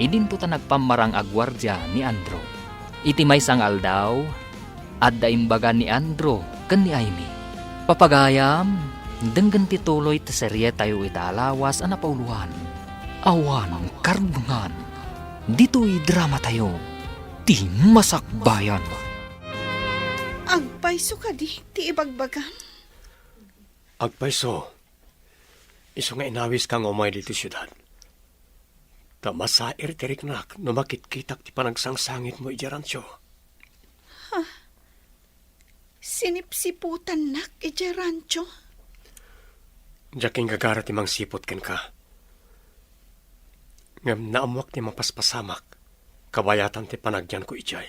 idinto ta nagpammarang a guardia ni Andrew. Iti maysa nga aldaw, adda imbaga ni Andrew ken ni Aimee. Papagayam, denggen ti tuloy ti serietayo ita a lawas a napauloan. Awan karbengan. Ditoy dramatayo, ti Masakbayan. Agpayso kadi ti ibagbagam? Agpayso, isu nga inawiska nga umay ditoy siudad. Ta masair ti riknak no makitkitak ti panagsangsangitmo idiay rancho. Ha? Sinipsiputannak idiay rancho? Diak inggagara ti mangsiput kenka. Ngem naammoak ti mapaspasamak, kabayatan ti panagyanko idiay.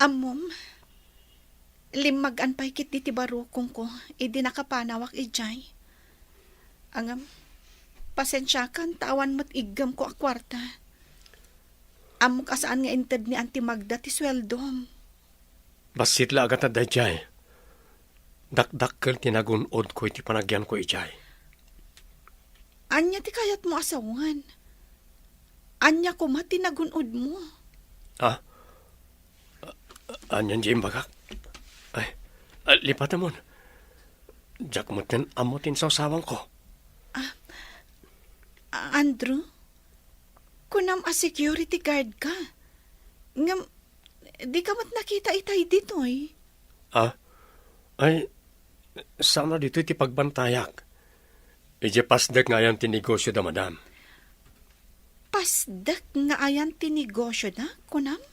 Ammom, limmagan pay ketdi ti barukongko idi nakapanawak idiay. Ngem, pasensiakan ta awan met iggemko a kuarta. Ammok a saan nga inted ni Auntie Magda ti sueldom. Bassit la a gatad daydiay. Dakdakkel ti nagun-odko iti panagyanko idiay. Ania ti kayatmo a sawen? Ania koma ti nagun-odmo? Ah? Anian diay imbagak? Ay, ah, lipatemon. Diak metten ammo ti insawsawangko. Ah, Andrew? Kunam a security guard ka. Ngem, di ka met nakita itay ditoy. Ah? Ay, saan a ditoy ti pagbantayak. Idiay pasdek nga ayan ti negosio da madam. Pasdek nga ayan ti negosio da, kunam?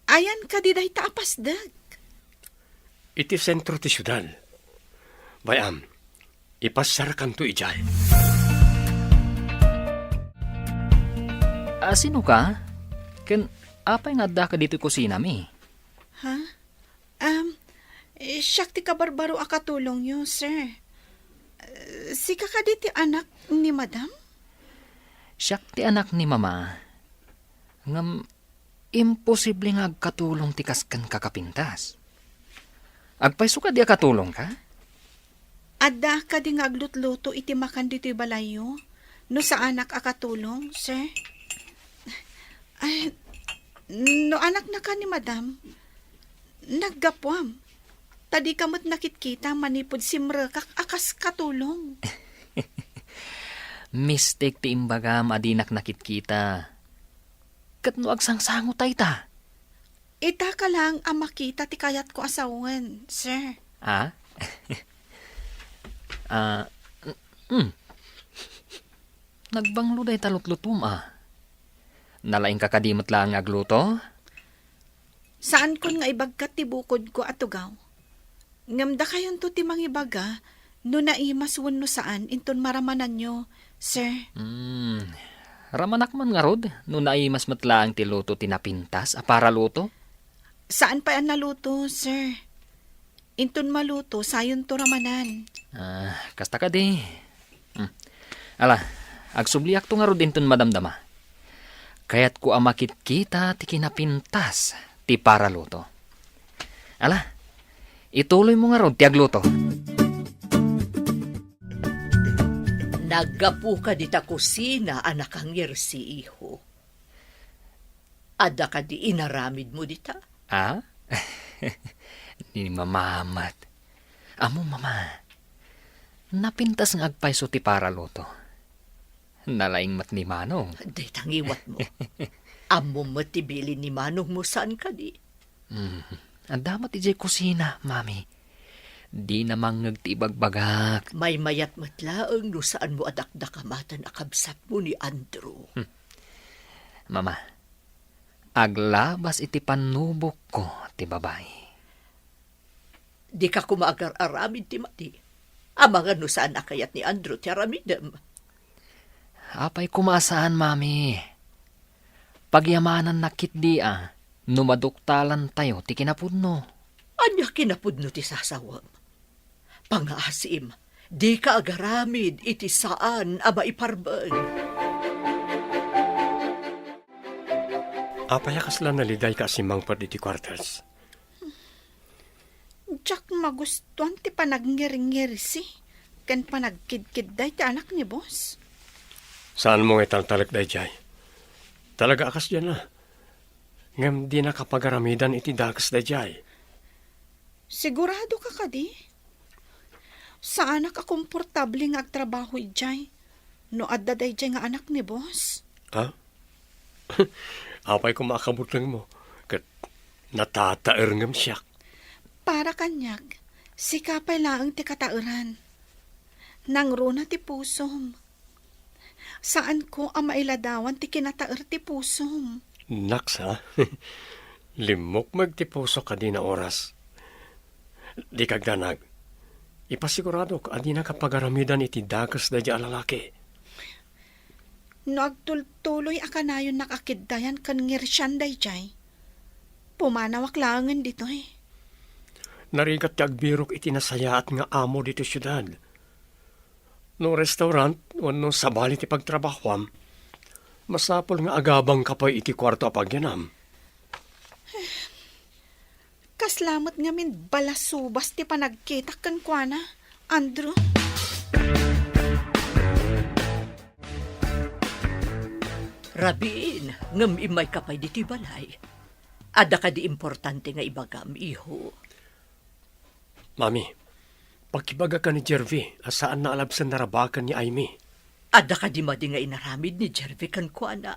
Ayan kadi dayta a pasdek? Iti sentro ti siudad. Bay-am, ipasiarkanto idiay. A, sino ka? Ken apay nga adda ka ditoy kusinami? Ha? Um, eh, siak ti kabarbaro a katulongyo, sir. Eh, sika kadi ti anak ni madam? Siak ti anak ni mama. Ngem, imposible nga agkatulong ti kas kenka a pintas. Agpayso kadi a katulongka? Adda kadi nga aglutluto iti makan ditoy balayyo, no saanak a katulong, sir? Ay, no anaknaka ni madam, naggapuam. Ta dika met nakitkita manipud simrekak a kas katulong. Mistek ti imbagam a dinak nakitkita. Ket no agsangsango ta ita? Ita ka lang a makita ti kayatko a sawen, sir. Ah? Ah, mm. Nagbanglo dayta lutlutom, a. Nalaingka kadi met laeng nga agluto? Saankon nga ibagkat ti bukodko a tugaw. Ngem dakayonto ti mangibaga no naimas wenno saan inton maramananyo, sir. Hmm. Ramanak man ngarud no naimas met laeng ti luto ti napintas a paraluto? Saan pay a naluto, sir. Inton maluto, sayonto ramanan. Ah, kasta kadi. Hmm. Ala, agsubliakto ngarud inton madamdama. Kayatko a makitkita ti kinapintas ti paraluto. Ala, ituloymo ngarud ti agluto. Naggapuka dita kusina a nakangirsi, iho. Adda kadi inaramidmo dita? Ah? Ni Mama met. Ammom, Mama, napintas nga agpayso ti paraluto. Nalaing met ni Manong. Dayta ngiwatmo. Ammom met ti bilin ni Manongmo saan kadi? Hmm. Adda met idiay kusina, Mami. Dina mangngeg ti ibagbagak. Maymayat met laeng no saanmo a dakdakamaten a kabsatmo ni Andrew. Hmm. Mama, aglabas iti pannubokko ti babai. Dika koma agar-aramid ti madi. Amangan no saan a kayat ni Andrew ti aramidem. Apay koma a saan, Mami? Pagyamanannak ketdi a. No maduktalantayo ti kinapudno. Ania kinapudno ti sasawem? Pangaasim, dika agaramid iti saan a maiparbeng. Apay a kasla nalidayka a simmangpet iti quarters? Diak magustuan ti panagngirngirsi ken panagkidkidday ti anak ni boss. Saanmo nga italtalek daydiay? Talaga a kasdiay a. Ngem dinaka pagaramidan iti dakes daydiay. Sigurado ka kadi? Saanak a komportable nga agtrabaho idiay no adda daydiay nga anak ni boss. Ha? Apay koma a kabutengmo ket natataer ngem siak. Para kaniak, sika pay laeng ti kataeran. Nangruna ti pusom. Saanko a mailadawan ti kinataer ti pusom. Naks, ha? Limmukmeg ti pusok a dina oras. Dika agdanag. Ipasiguradok a dinaka pagaramidan iti dakes daydiay a lalaki. No agtultuloy a kanayonnak a kiddayan ken ngirsian daydiay, pumanawak laengen ditoy. Narigat ti agbirok iti nasayaat nga amo ditoy siudad. No restaurant wenno sabali ti pagtrabahoam, masapul nga agabangka pay iti kuarto a pagyanam. Kasla met ngamin balasubas ti panagkitak kenkuana, Andrew. Rabiin, ngem immayka pay ditoy balay. Adda kadi importante nga ibagam, iho? Mami, pakibagaka ni Jervy a saanna a labsen narabaken ni Aimee. Adda kadi madi nga inaramid ni Jervy kenkuana?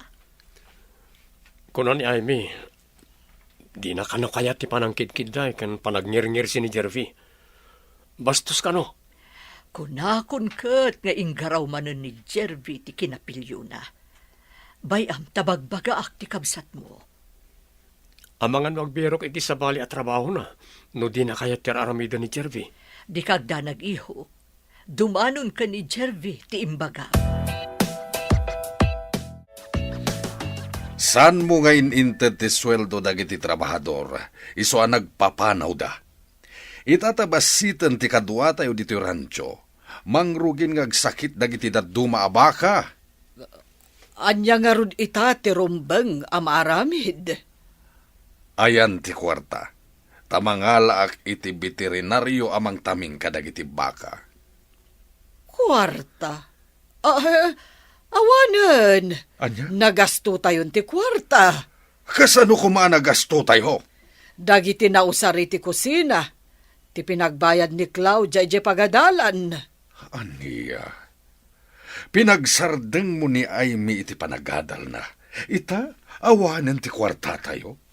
Kuna ni Aimee, dina kano kayat ti panangkidkidday ken panagngirngirsi ni Jervy. Bastos kano. Kunakon ket nga inggaraw manen ni Jervy ti kinapiliona. Bay-am ta bagbagaak ti kabsatmo. Amangan no agbirok iti sabali a trabahona no dina kayat ti ar-aramiden ni Jervy. Dika agdanag, iho. Dumanon ken ni Jervy ti imbaga. Saanmo nga in-inted ti sueldo dagiti trabahador, isu a nagpapanawda. Ita ta bassiten ti kaduatayo ditoy rancho, mangrugin nga agsakit dagiti dadduma a baka. Ania ngarud ita ti rumbeng a maaramid? Ayan ti kuarta, ta mangalaak iti beterinario a mangtaming kadagiti baka. Kuarta? Ah, awanen. Ania? Nagastotayon ti kuarta. Kasano koma a nagastotayo? Dagiti nausar iti kusina, ti pinagbayad ni Claudia idiay pagadalan. Ania? Pinagsardengmo ni Aimee iti panagadalna. Ita, awanen ti kuartatayo.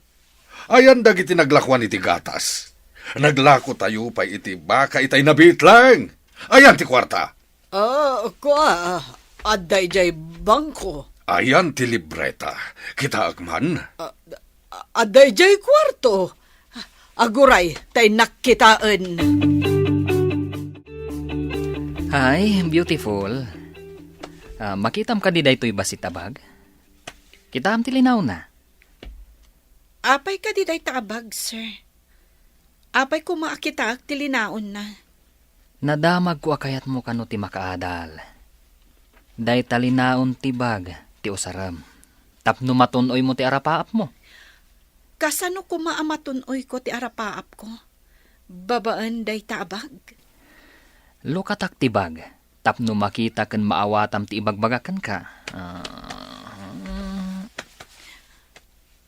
Ayan dagiti naglakuan iti gatas. Naglakotayo pay iti baka itay nabitleng. Ayan ti kuarta. Ah, kua, adda idiay bangko. Ayan ti libreta. Kitaek man. Ah, adda idiay kuarto. Aguray, ta innak kitaen. Hi, beautiful. Ah, makitam kadi daytoy bassit a bag? Kitaem ti linaonna. Apay kadi dayta a bag, sir? Apay koma a kitaek ti linaonna? Nadamagko a kayatmo kano ti makaadal. Dayta linaon ti bag ti usarem tapno matun-oymo ti arapaapmo. Kasano koma a matun-oyko ti arapaapko babaen dayta a bag? Lukatak ti bag tapno makita ken maawatam ti ibagbagak kenka. Ah.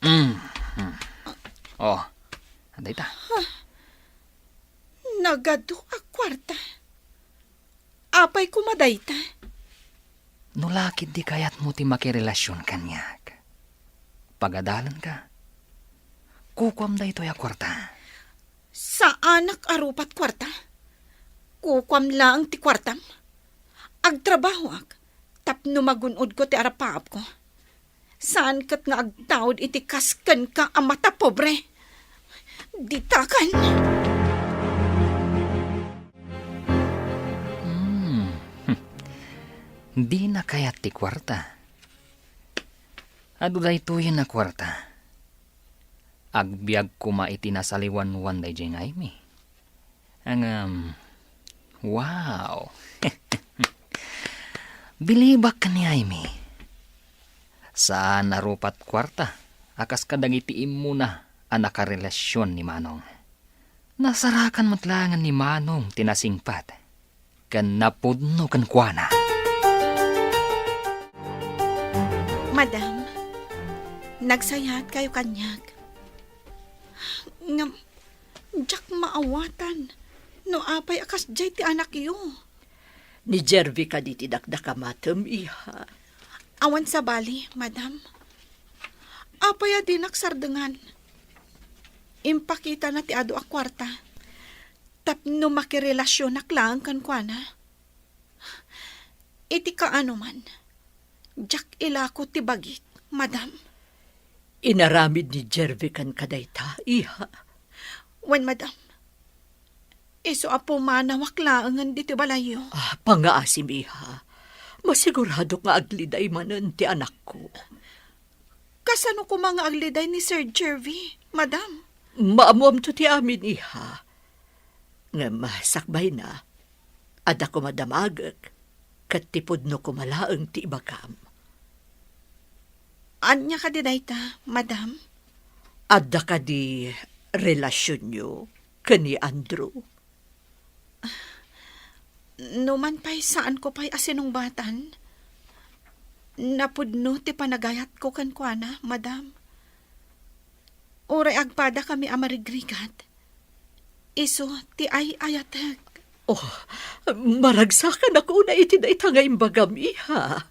Mm. Mm. Oh, dayta. Nagadu a kuarta. Apay koma dayta? No la ketdi kayatmo ti makirelasion kaniak, pagadalenka. Kukuam daytoy a kuarta. Saanak a rupat kuarta. Kukuam laeng ti kuartam. Agtrabahoak tapno magun-odko ti arapaapko. Saan ket nga agtaud iti kas kenka a matapobre. Ditakan! Hmm. Dina kayat ti kuarta. Adu daytoyen a kuarta. Agbiag koma iti nasaliwanwan daydiay nga Aimee. Ngem, wow! Bilibak ken ni Aimee. Saan a rupat kuarta a kas kadagiti immuna a nakarelasion ni Manong. Nasarakan met laengen ni Manong ti nasingpet ken napudno kenkuana. Madam, nagsayaat kayo kaniak. Ngem, diak maawatan no apay a kasdiay ti anakyo. Ni Jervie kadi ti dakdakamatem, iha? Awan sabali, madam. Apay a dinak sardengan? Impakitana ti adu a kuarta tapno makirelasionak laeng kenkuana. Iti kaanoman, diak ilako ti bagik, madam. Inaramid ni Jervie kenka dayta, iha? Wen, madam. Isu a pumanawak laengen ditoy balayyo. Ah, pangngaasim, iha. Masiguradok nga agliday manen ti anakko. Kasano koma nga agliday ni Sir Jervie, madam? Maammoamto ti amin, iha. Ngem sakbayna, adda koma damagek, ket ti pudno koma laeng ti ibagam. Ania kadi dayta, madam? Adda kadi relasionyo ken ni Andrew? Numan pay saanko pay a sinungbatan, napudno ti panagayatko kenkuana, madam. Uray agpadakami a marigrigat, isu ti ay-ayatek. Oh, maragsakannak unay iti dayta nga imbagam, iha.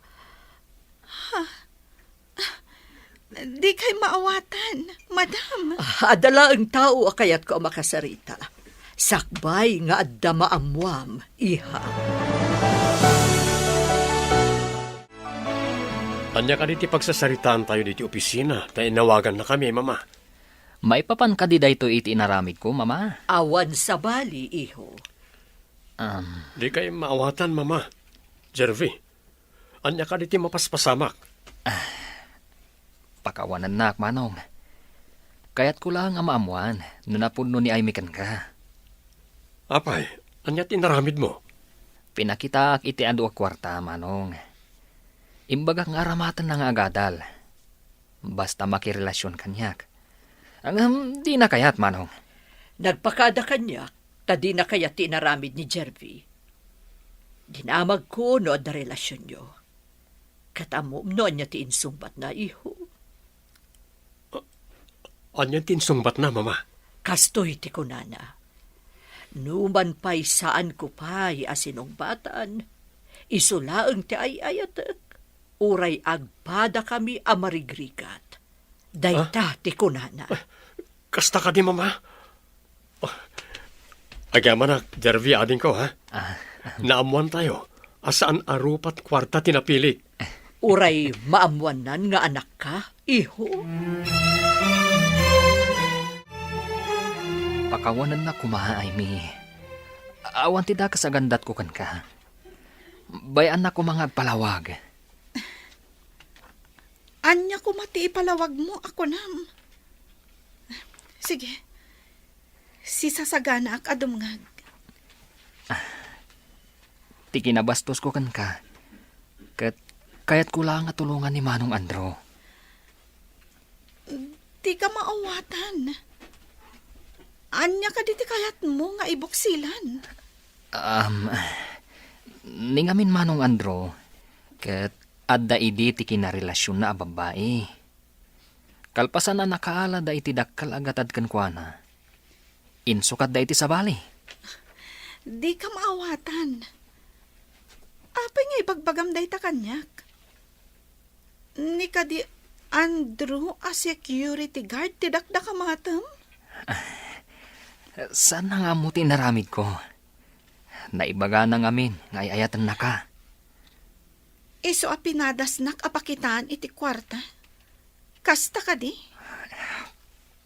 Dikay maawatan, madam. Ah, adda laeng tao a kayatko a makasarita. Sakbay nga adda maammoam, iha. Ania kadi ti pagsasaritaantayo ditoy opisina ta inawagannakami, Mama? Maipapan kadi daytoy iti inaramidko, Mama? Awan sabali, iho. Um. Dikay maawatan, Mama. Jervie, ania kadi ti mapaspasamak? Ah, pakawanennak, Manong. Kayatko laeng a maammoan no napudno ni Aimee kenka. Apay, ania ti inaramidmo? Pinakitaak iti adu a kuarta, Manong. Imbagak nga aramatenna nga agadal. Basta makirelasion kaniak. Ngem dina kayat, Manong. Nagpakaada kaniak ta dina kayat ti inaramid ni Jervie. Dinamagko no adda relasionyo. Ket ammom no ania ti insungbatna, iho? A-, ania ti insungbatna, Mama? Kastoy ti kunana, "Numan pay saanko pay a sinungbatan, isu laeng ti ay-ayatek, uray agpadakami a marigrigat." Dayta ti kunana. Ah, kasta kadi, Mama? Oh. Agyamanak, Jervie, adingko, ha? Ah. Naammoantayo a saan a rupat kuarta ti napilik. Uray maammoannan nga anakka, iho? Pakawanennak koma, Aimee. Awan ti dakes a gandatko kenka. Bay-annak koma nga agpalawag. Ania koma ti ipalawagmo a kunam? Sige, sisasaganaak a dumngeg. Ti kinabastosko kenka, ket kayatko laeng a tulongan ni Manong Andrew. Dika maawatan. Ania kadi ti kayatmo nga ibuksilan? Um, ni ngamin, Manong Andrew, ket adda idi ti kinarelasionna a babbai. Kalpasan a nakaalada iti dakkel a gatad kenkuana, insukatda iti sabali. Dika maawatan. Apay nga ibagbagam dayta kaniak? Ni kadi Andrew a security guard ti dakdakamatem? Saanna nga ammo ti inaramidko. Naibagana ngamin nga ay-ayatennaka. Isu a pinadasnak a pakitaan iti kuarta. Kasta kadi?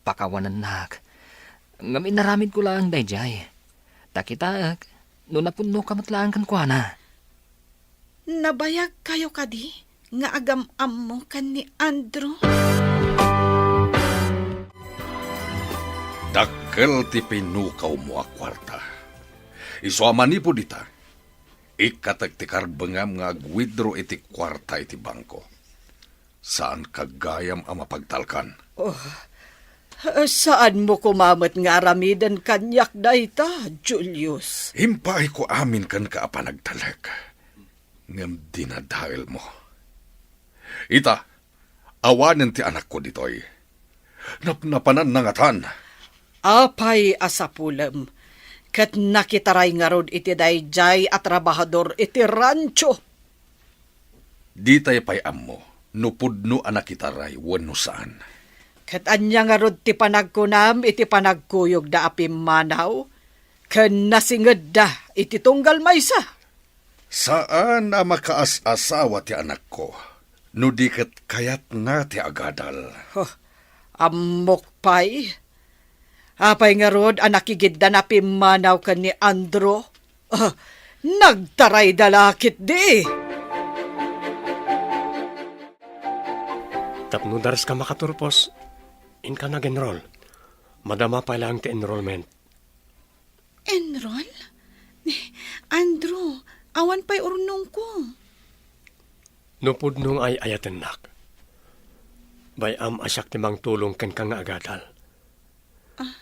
Pakawanennak. Ngem inaramidko laeng daydiay. Ta kitaek, no napudnoka met laeng kenkuana. Nabayagkayo kadi nga agam-ammo ken ni Andrew? Dakkel ti pinukawmo a kuarta. Isu a manipud ita, ikkatek ti karbengam nga agwidro iti kuarta iti bangko. Saanka gayam a mapagtalkan. Oh, saanmo koma met nga aramiden kaniak dayta, Julius. Impaayko amin kenka a panagtalek, ngem dinadaelmo. Ita, awanen ti anakko ditoy. Napnapananna ngatan. Apay a sapulem, ket nakitaray ngarud iti daydiay a trabahador iti rancho. Ditay pay ammo no pudno a nakitaray wenno saan. Ket ania ngarud ti panagkunam iti panagkuyogda a pimmanaw ken nasingedda iti tunggal maysa? Saan a makaas-asawa ti anakko, no di ket kayatna ti agadal. Huh, ammok pay. Apay ngarud a nakigiddan a pimmanaw ken ni Andrew? Ah, nagtarayda la ketdi. Tapno dares ka makaturpos, inka nag-enroll. Madama pay laeng ti enrollment. Enroll? Andrew, awan pay urnongko. No pudno nga ay-ayatennak, bay-am a siak ti mangtulong kenka nga agadal. Ah.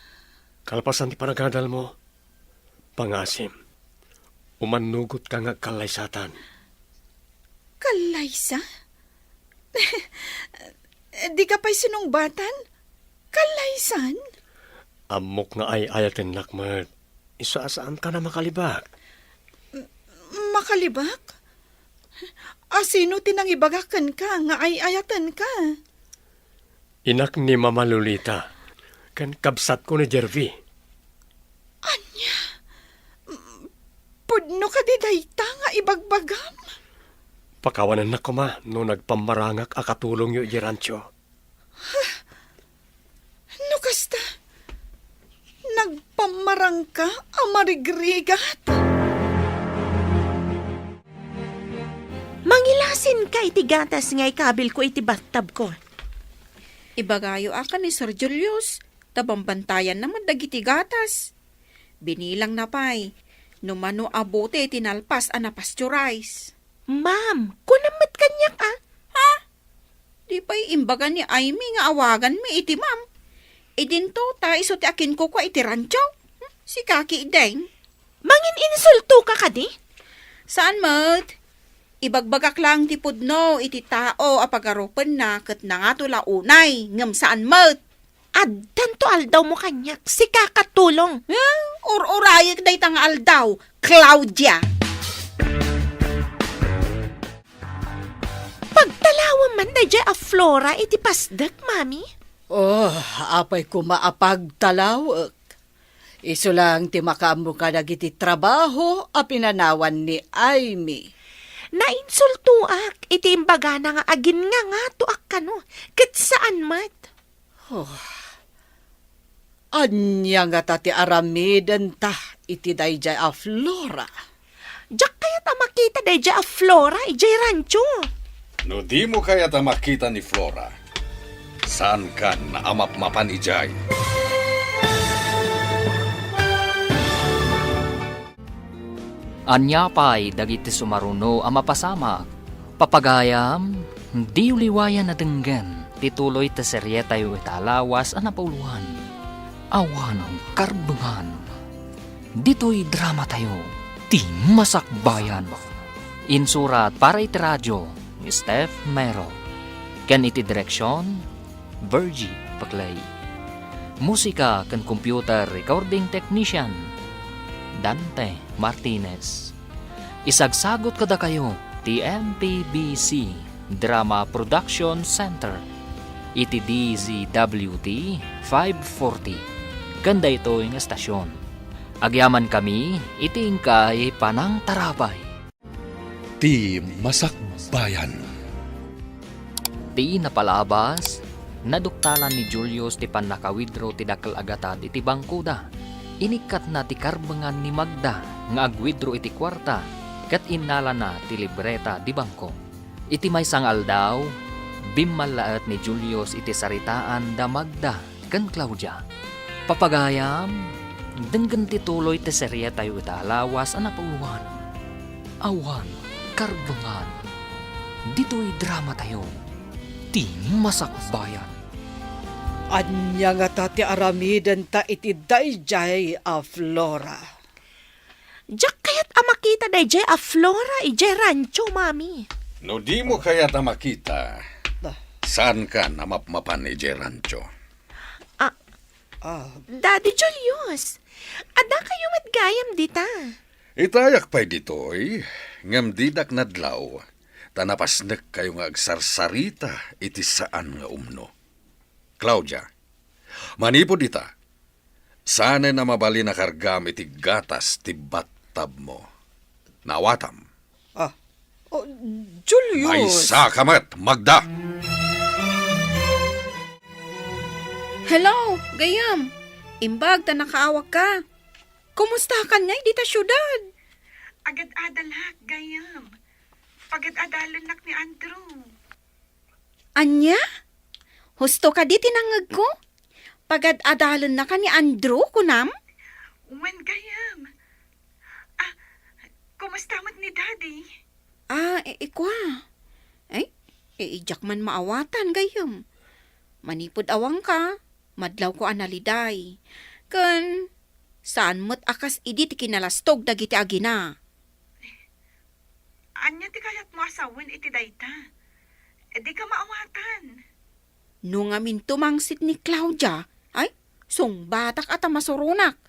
Kalpasan ti panagadalmo, pangasim, umannugotka nga agkallaysatan. Kallaysa? Dika pay sinungbatan? Kallaysan? Ammok nga ay-ayatennak met. Isu a saanka a makalibak. M-, makalibak? A sino ti nangibaga kenka nga ay-ayatenka? Inak ni Mama Lolita, ken kabsatko ni Jervy. Ania? M-, pudno kadi dayta nga ibagbagam? Pakawanennak koma no nagpammarangak a katulongyo idiay rancho. No kasta, nagpammarangka a marigrigat? Mangilasinka iti gatas nga ikabilko iti battabko. Ibagayo a ken ni Sir Julius, ta bambantayanna met dagiti gatas. Binilangna pay no mano a bote ti nalpas a napasteurize. Ma'am, kunam met kaniak a. Ha? Di pay imbaga ni Aimee nga awaganmi iti ma'am. Idinto ta isu ti akinkukua iti rancho. Hmm, sika ketdin. Mangin-insultoka kadi? Saan met. Ibagbagak laeng ti pudno iti tao a pagarupenna ket nangato la unay, ngem saan met. Addanto aldawmo kaniak, sika katulong. Eh, ur-urayek dayta nga aldaw, Claudia. Pagtalawem man daydiay a Flora iti pasdek, Mami? Oh, apay koma a pagtalawek. Isu laeng ti makaammo kadagiti trabaho a pinanawan ni Aimee. Nainsultoak iti imbagana nga aginngangato a kano, ket saan met. Oh. Ania ngata ti aramidenta iti daydiay a Flora? Diak kayat a makita daydiay a Flora idiay rancho. No dimo kayat a makita ni Flora, saankan a mapmapan idiay. Ania pay dagiti sumaruno a mapasamak? Papagayam, diyo liwayan a denggen ti tuloy ti serietayo ita a lawas a napauluan. Awanen karbengan. Ditoy dramatayo, Ti Masakbayan. Insurat para iti radio ni Steph Mero. Ken iti direksion, Virgie Paclay. Musika ken computer recording technician, Dante Martinez. Isagsagut kadakayo ti M P B C Drama Production Center iti D Z W T five forty ken daytoy nga estasion. Agyamankami iti inkay panangtarabay. Ti Masakbayan. Ti napalabas, naduktalan ni Julius ti pannaka-withdraw ti dakkel a gatad iti bangkoda. Inikkatna ti karbengan ni Magda nga ag-withdraw iti kuarta ket innalana ti libreta di bangko. Iti maysa nga aldaw, bimmallaet ni Julius iti saritaan da Magda ken Claudia. Papagayam, denggen ti tuloy ti serietayo ita a lawas a napauluan, Awan Karbengan. Ditoy dramatayo, ti Masakbayan. Ania ngata ti aramidenta iti daydiay a Flora? Diak kayat a makita daydiay a Flora idiay rancho, Mami. No dimo kayat a makita, Bah. Saankan a mapmapan idiay rancho. Ah, Ah. Daddy Julius, adda kayo met gayam dita. Itayak pay ditoy, ngem didak nadlaw, ta napasnekkayo nga agsarsarita iti saan nga umno. Claudia, manipud ita, saanen a mabalin a kargam iti gatas ti battabmo. Naawatam. Ah. Oh, Julius! Maysa ka met, Magda! Hello, gayam. Imbag ta nakaawak ka. Kumusta ka ngay dita siudad? Agad-adalak, gayam. Pagad-adalennak ni Andrew. Ania? Husto kadi ti nangngegko? Pagad-adalennaka ni Andrew, kunam? Wen, gayam. Ah, kumusta met ni Daddy? Ah, i-, ikua. Ay, i-, idiak man maawatan, gayam. Manipud awanka, madlawko a naliday. Ken, saan met a kas idi ti kinalastog dagiti agina. Ania ti kayatmo a sawen iti dayta? Dika maawatan. No ngamin tumangsit ni Claudia, ay, sungbatak a ta masuronak.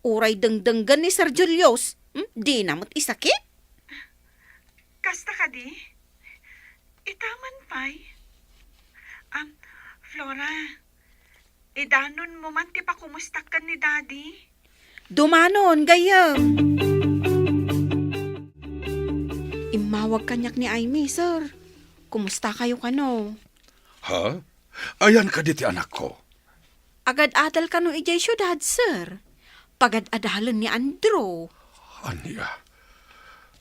Uray dengdenggen ni Sir Julius, hmm, dina met isakit? Kasta kadi? Itaman pay? Am, Flora, idanonmo man ti pakumustak ken ni Daddy? Dumanon, gayyem. Immawag kaniak ni Aimee, sir. Kumusta kayo kano? Ha? Ayan kadi ti anakko? Agad-adal kano idiay siudad, sir? Pagad-adalen ni Andrew. Ania?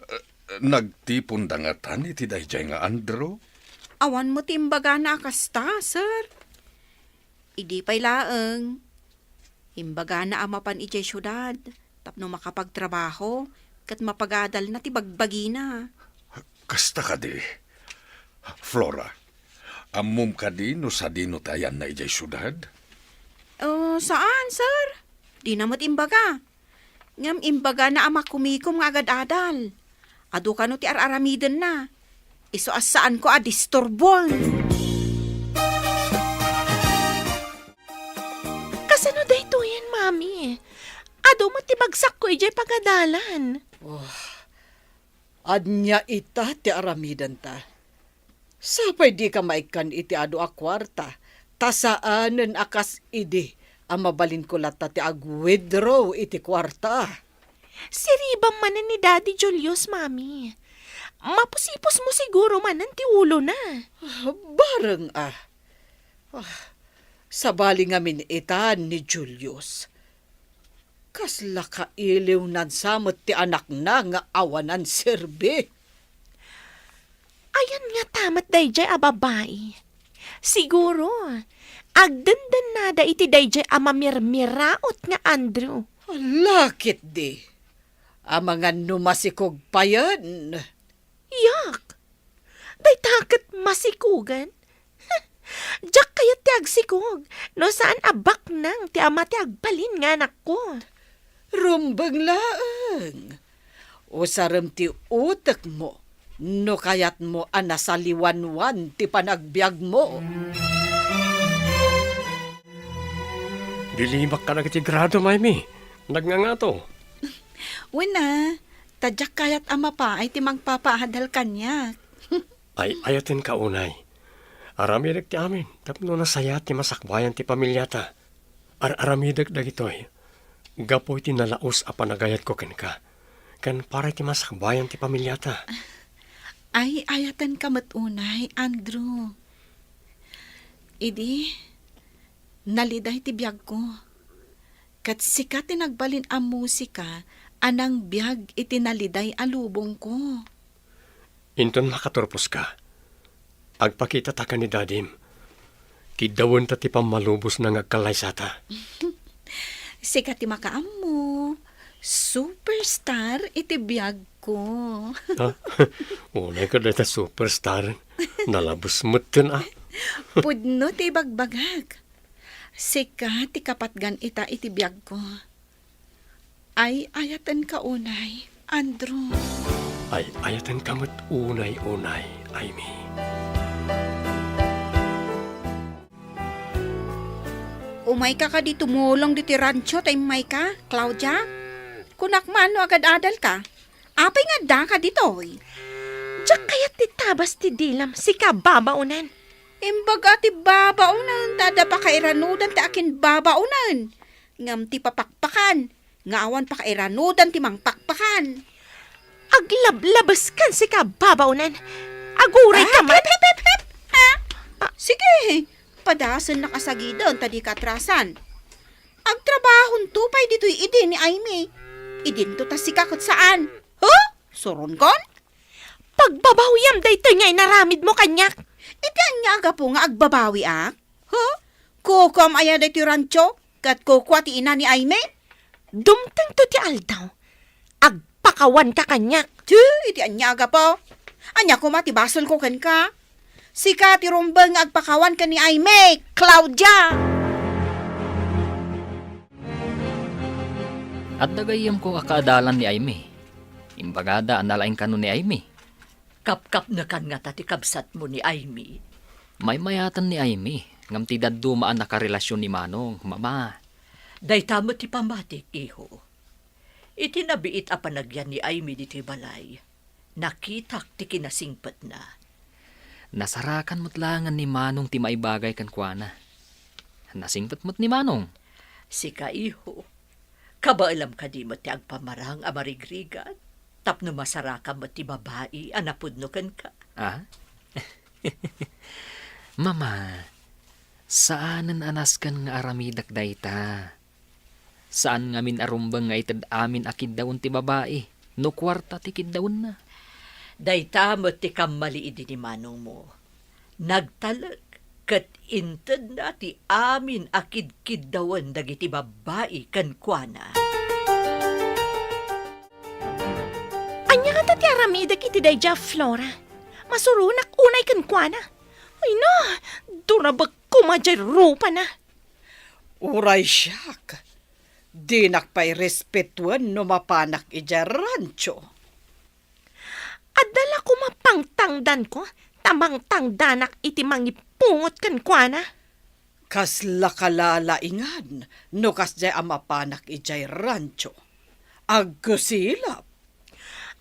Eh, nagtipon da ngatan iti daydiay nga Andrew? Awan met ti imbagana a kasta, sir. Idi pay laeng, imbagana a mapan idiay siudad tapno makapagtrabaho ket mapagadalna ti bagbagina. Kasta kadi. Flora, ammom kadi no sadino ti ayanna idiay siudad? Oh, saan, sir. Dina met imbaga. Ngem imbagana a makumikom nga agad-adal. Adu kano ti ar-aramidenna. Isu a saanko a disturbon. Kasano daytoyen, Mami? Adu met ti bagsakko idiay pagadalan. Oh, ania ita ti aramidenta? Sapay dika maikkan iti adu a kuarta, ta saanen a kas idi a mabalinko latta ti ag-withdraw iti kuarta. Siribam manen ni Daddy Julius, Mami. Mapusipusmo siguro manen ti ulona. Ah, bareng a. Ah, sabali ngamin ita ni Julius. Kasla kailiwnan sa met ti anakna nga awanan serbi. Ayan ngata met daydiay a babai. Siguro, agdendennada iti daydiay a mamirmiraot nga Andrew. Ala ketdi. Amangan no masikog payen. Yak! Dayta ket masikogen? Diak kayat ti agsikog no saan a baknang ti ama ti agbalin nga anakko. Rumbeng laeng. Usarem ti utekmo no kayatmo a nasaliwanwan ti panagbiagmo. Dilimak kadagiti grado, Maymi. Nagngangato. Wen a, ta diak kayat a mapaay ti mangpapaadal kaniak. Ay-ayatenka unay. Aramidek ti amin tapno nasayaat ti masakbayan ti pamiliata. Ar-aramidek dagitoy gapu iti nalaus a panagayatko kenka, ken para iti masakbayan ti pamiliata. Ay-ayatenka met unay, Andrew. Idi, naliday ti biagko. Ket sika ti nagbalin a musika a nangbiag iti naliday a lubongko. Inton makaturposka, agpakitata ken ni Dadim. Kiddawenta ti pammalubosna nga agkallaysata. Sika ti makaammo. Superstar iti biagko. Ha? Unay ka dayta superstar. Nalabes metten, ah. Pudno ti ibagbagak. Sika ti kapatgan ita iti biagko. Ay-ayatenka unay, Andrew. Ay-ayatenka met unay-unay, Aimee. Umayka kadi tumulong ditoy rancho ta immayka, Claudia? Kunak man no agad-adalka. Apay nga addaka ditoy? Diak kayat ti tabas ti dilam, sika babaonan. Imbaga ti babaonan, ta adda pakairanudan ti akinbabaonan. Ngem ti papakpakan, nga awan pakairanudan ti mangpakpakan. Aglablabeskan, sika babaonan. Aguray ka man. Hep, hep, hep, hep! Ha? Ah. Sige, padasennak a sagiden ta dika atrasan. Agtrabahonto pay ditoy idi ni Aimee. Idinto ta sika ket saan. Huh? Suronkon? Pagbabawiam daytoy nga inaramidmo kaniak. Iti ania a gapu nga agbabawiak? Huh? Kukuam aya daytoy rancho? Ket kukua ti ina ni Aimee? Dumtengto ti aldaw. Agpakawanka kaniak. Ti, iti ania a gapu? Ania koma ti basolko kenka? Sika ti rumbeng nga agpakawan ken ni Aimee, Claudia! Adda gayyemko a kaadalan ni Aimee. Imbagada a nalaing kano ni Aimee. Kapkapnekan ngata ti kabsatmo ni Aimee? Maymayaten ni Aimee, ngem ti dadduma a nakarelasion ni Manong, Mama. Dayta met ti pammatik, iho. Iti nabiit a panagyan ni Aimee ditoy balay, nakitak ti kinasingpetna. Nasarakan met laengen ni Manong ti maibagay kenkuana. Nasingpet met ni Manong. Sika, iho, kabaelam kadi met ti agpamarang a marigrigat tapno masarakam met ti babai a napudno kenka? Ah? Mama, saanen a nasken nga aramidek dayta. Saan ngamin a rumbeng nga ited amin a kiddawen ti babai no kuarta ti kiddawenna. Dayta met ti kammali idi ni manongmo. Nagtalek ket intedna ti amin a kidkiddawen dagiti babbai kenkuana. Ania ngata ti aramidek iti daydiay a Flora? Masuronak unay kenkuana. Ay na, durabek koma diay rupana. Uray siak, dinak pay respetuen no mapanak idiay rancho. Adda la koma pangtangdanko, ta mangtangdanak iti mangipungot kenkuana. Kasla kalalaingan no kasdiay a mapanak idiay rancho. Agkusilap.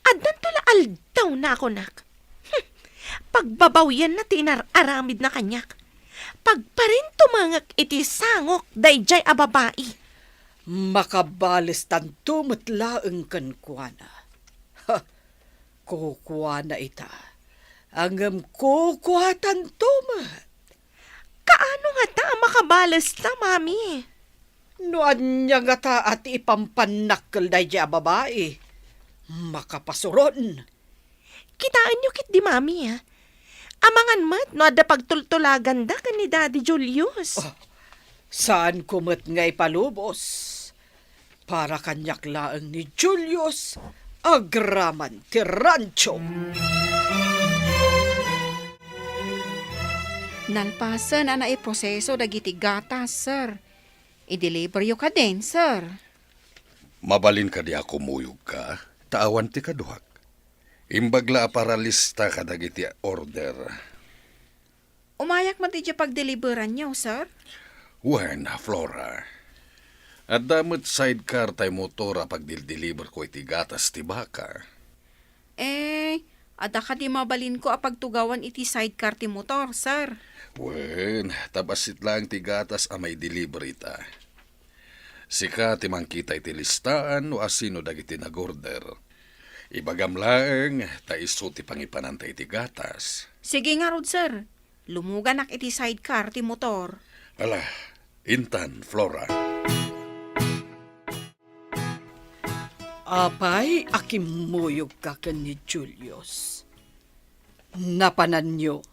Addanto la aldawna a kunak. Hmm. Pagbabawianna ti inar-aramidna kaniak. Pagparintumengek iti sangok daydiay a babai. Makabalestanto met laeng kenkuana. Ha, kukuana ita. Ngem kukuatanto met. Kaano ngata a makabalesta, Mami? No ania ngata a ti ipampannak kel daydiay a babai, makapasuron. Kitaenyo ketdi, Mami, a. Amangan met no adda pagtultulaganda ken ni Daddy Julius. Oh, saanko met nga ipalubos. Para kaniak laeng ni Julius agraman ti rancho. Nalpasen a naiproseso dagiti gatas, sir. I-deliveryo kadin, sir. Mabalin kadi a kumuyogka, ta awan ti kaduak. Imbag la a paralista kadagiti order. Umayak met idiay pagdeliveranyo, sir? Wen, Flora. Adda met sidecar tay motor a pagdildeliverko iti gatas ti baka. Eh, adda kadi mabalinko a pagtugawan iti sidecar ti motor, sir? Wen, ta bassit laeng ti gatas a maideliver ita. Sika ti mangkita iti listaan no asino dagiti nag-order. Ibagam laeng ta isu ti pangipananta iti gatas. Sige ngarud, sir. Lumuganak iti sidecar ti motor. Ala, intan, Flora. Apay a kimmuyogka ken ni Julius? Napananyo?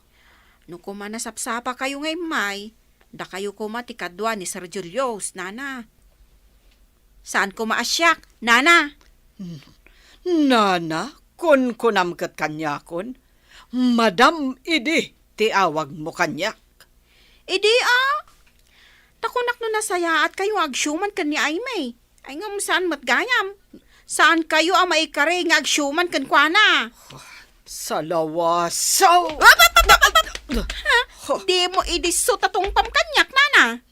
No koma nasapsapakayo nga immay, dakayo koma ti kadua ni Sir Julius, nana. Saan koma a siak, nana. Nana, kunkunam ket kaniakon, Madam idi ti awagmo kaniak. Idi a, ta kunak no nasayaat kayo nga agsiuman ken ni Aimee. Ay ngem saan met gayam. Saan kayo a maikari nga agsiuman kenkuana. Salawasaw! Ap, ap, ap, ap, ap, ap! Ha? Dimo idi so ta tungpam kaniak, nana.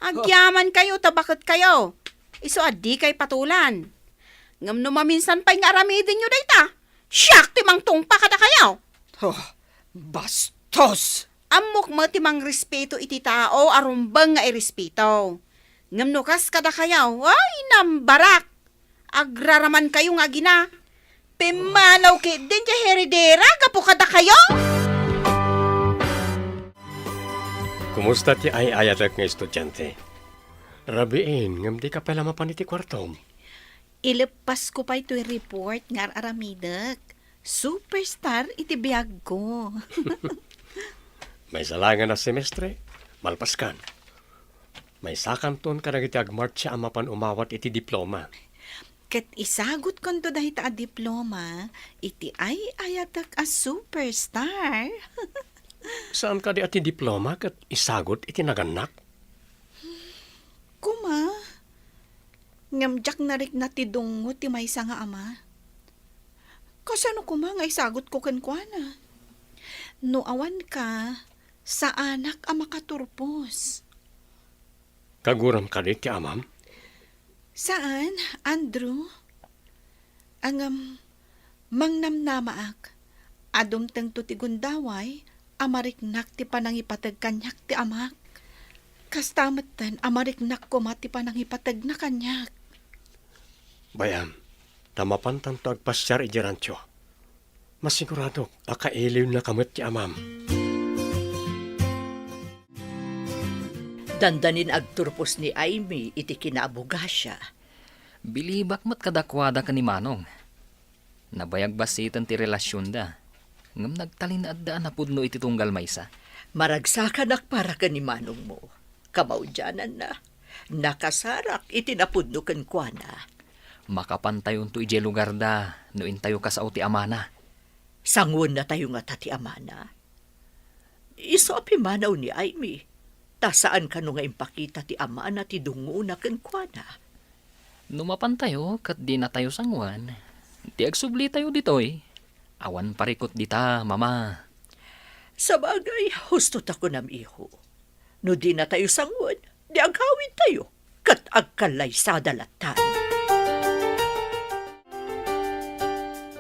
Agyaman kayo, ta baket kayo. Isu a dikay patulan. Ngem no maminsan pay nga aramidenyo dayta, siak ti mangtungpa kadakayo. Oh, bastos! Ammok met ti mangrespeto iti tao a rumbeng nga irespeto. Ngem no kas kadakayo, ay, nambarak! Agraraman kayo nga agina. Pimmanaw ketdin ti heredera gapu kadakayo! Kumusta ti ay-ayatek nga estudiante? Rabiin, ngem dika pay la mapan iti kuartom. Ileppasko pay toy report nga ar-aramidek. Superstar iti biagko. Maysa laengen a semestre, malpaskan. Maysakanton kadagiti agmartsia a mapan umawat iti diploma. Ket isagutkonto dayta a diploma iti ay-ayatek a superstar. Saan kadi a ti diploma ket isagut iti nagannak? Koma, ngem diak narikna ti dungngo ti maysa nga ama. Kasano koma nga isagutko kenkuana? No awanka, saanak a makaturpos. Kaguram kadi ti amam? Saan, Andrew. Ngem, mangnamnamaak a dumtengto ti gundaway a mariknak ti panangipateg kaniak ti amak. Kasta metten a mariknak koma ti panangipategna kaniak. Bay-am, ta mapantanto agpasiar idiay rancho. Masiguradok a kailiwnaka met ti amam. Dandanin agturpos ni Aimee iti kinaabogasia. Bilibak met kadakuada ken ni Manong. Nabayag basiten ti relasionda, ngem nagtalinaedda a napudno iti tunggal maysa. Maragsakanak para ken ni Manongmo. Kamaudiananna, nakasarak iti napudno kenkuana. Makapantayonto idiay lugarda no intayo kasao ti amana. Sanguennatayo ngata ti amana? Isu a pimmanaw ni Aimee, ta saan kano nga impakita ti amana ti dungngona kenkuana. No mapantayo ket dinatayo sanguan, ti agsublitayo ditoy, awan parikut dita, Mama. Sabagay, husto ta kunam, iho. No dinatayo sanguan, di agawidtayo, ket agkallaysada lattan.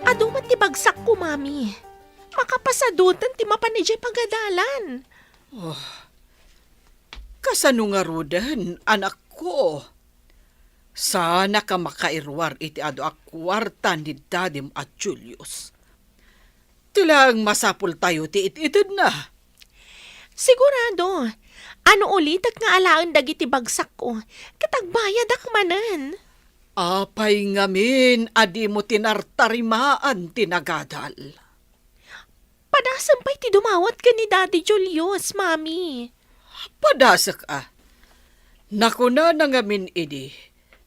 Adu met ti bagsakko, Mami. Makapasadutan ti mapan idiay pagadalan. Oh, kasano ngaruden, anakko? Saanka makairuar iti adu a kuarta ni dadim a Julius. Ti laeng masapultayo ti it-itedna. Sigurado, no ulitek nga alaen dagiti bagsakko, ket agbayadak manen. Apay ngamin a dimo tinartarimaan ti nagadal? Padasem pay ti dumawat ken ni Daddy Julius, Mami. Padasek a. Nakunana ngamin idi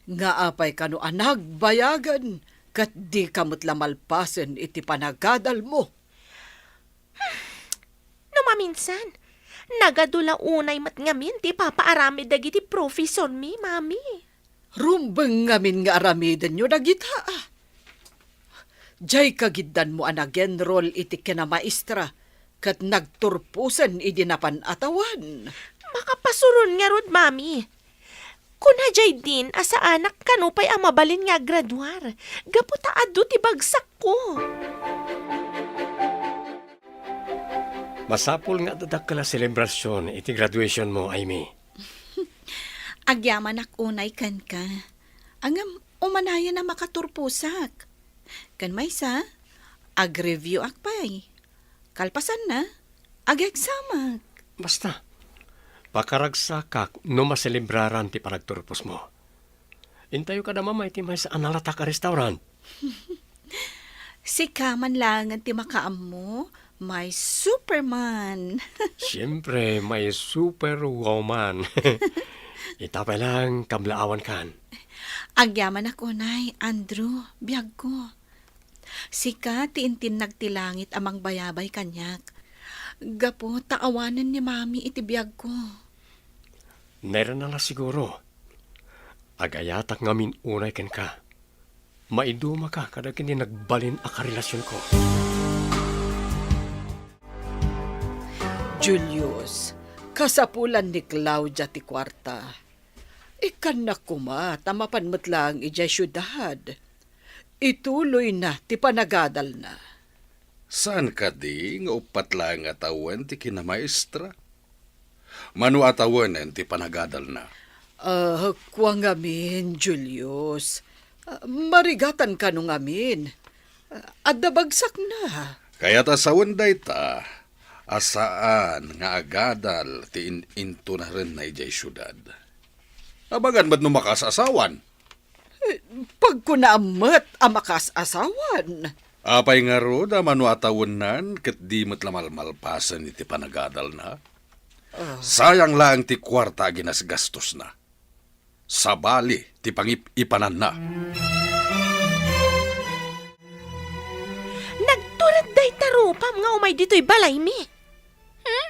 nga apay kano a nagbayagan ket dika met la malpasen iti panagadalmo. No maminsan, nagadu la unay met ngamin ti ipapaaramid dagiti profesormi, Mami. Rumbeng ngamin nga aramidenyo dagita. Diay kagiddanmo a nag-enroll iti kinamaestra ket nagturposen idi napan a tawen. Makapasuron ngarud, Mami. Kuna diay din a saanak kano pay a mabalin nga aggraduar gapu ta adu ti bagsakko. Masapul nga adda dakkel a selebrasion iti graduationmo, Aimee. Agyamanak unay kenka. Ngem umanayen a makaturposak. Ken maysa, ag-review-ak pay. Kalpasanna, ag-exam-ak. Basta, pakaragsakak no maselebraran ti panagturposmo. Intayo kada Mama iti maysa a nalatak a restaurant. Sika man laengen ti makaammo, my Superman. Siempre, my Superwoman. Ita pay laeng, kablaawankan. Agyamanak unay, Andrew, biagko. Sika ti intinnag ti langit a mangbayabay kaniak. Gapu ta awanen ni Mami iti biagko. Nairana la siguro. Agayatak ngamin unay kenka. Maidumaka kadagiti nagbalin a karelasionko. Julius, kasapulan ni Claudia ti kuarta. Ikkannak koma ta mapan met laeng idiay siudad. Ituloyna ti panagadalna. Saan kadi nga uppat laeng a tawen ti kinamaestra? Mano a tawenen ti panagadalna? Ah, kua ngamin, Julius. Ah, marigatan kano ngamin. Ah, adda bagsakna. Kayat a sawen dayta a saan nga agadal ti in-, intunarenna idiay siudad. Amangan met no makaas-asawan. Eh, pagkunaam met a makaas-asawan. Apay ngarud a mano a tawennan ket di met la malmalpasen iti panagadalna? Ah. Sayang laeng ti kuarta a ginasgastosna. Sabali ti pangip-ipananna. Nagtured dayta rupam nga umay ditoy balaymi. Hmm?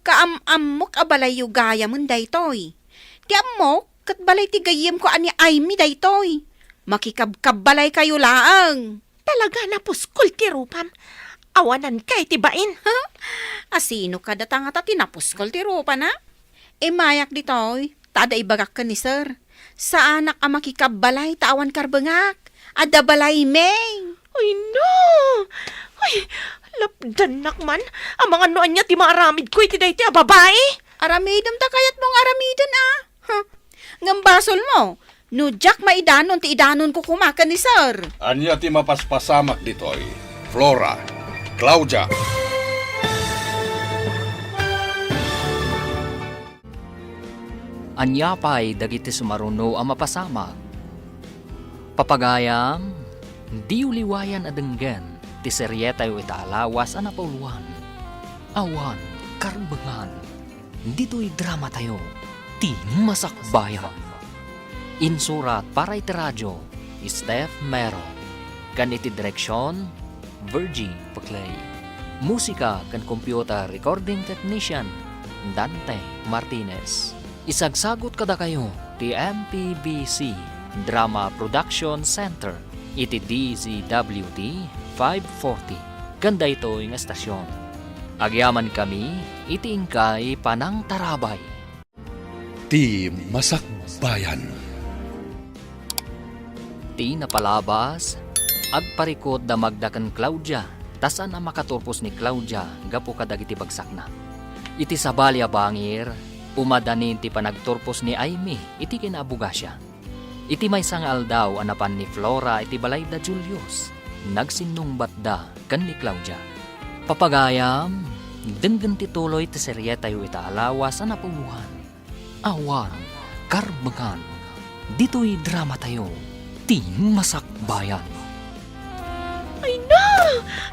Kaam-ammok a balayyo gayamen daytoy. Ti ammok, ket balay ti gayyemko a ni Aimee daytoy. Makikabkabbalaykayo laeng. Talaga, napuskol ti rupam. Awananka iti bain, ha? Asino kada ta ngata ti napuskol ti rupana? Immayak ditoy, ta adda ibagak ken ni Sir. Saanak a makikabbalay ta awan karbengak. Adda balaymi. Ay, no! Ay, lapdannak man. Amangan no ania ti maaramidko iti daytoy a babai. Aramidem ta kayatmo nga aramiden, a. Huh. Ngem basolmo, no diak maidanon ti idanonko koma ken ni Sir. Ania ti mapaspasamak ditoy, Flora, Claudia? Ania pay dagiti sumaruno a mapasamak? Papagayam, diyo liwayan a denggen ti serietayo ita a lawas a napauluan, Awan Karbengan. Ditoy dramatayo, Ti Masakbayan. Insurat para iti radio, Steph Mero. Ken iti direksion, Virgie Paclay. Musika ken computer recording technician, Dante Martinez. Isagsagut kadakayo ti M P B C Drama Production Center iti D Z W T five forty ken daytoy nga estasion. Agyamankami iti inkay panangtarabay. Ti Masakbayan. Ti napalabas, agparikut da Magda ken Claudia, ta saan a makaturpos ni Claudia gapu kadagiti bagsakna. Iti sabali a bangir, umadanin ti panagturpos ni Aimee iti kinaabogasia. Iti maysa nga aldaw a napan ni Flora iti balay da Julius, nagsinnungbatda ken ni Claudia. Papagayam, denggen ti tuloy ti serietayo ita a lawas a napauluan. Awan Karbengan. Ditoy dramatayo, Ti Masakbayan. Ay na!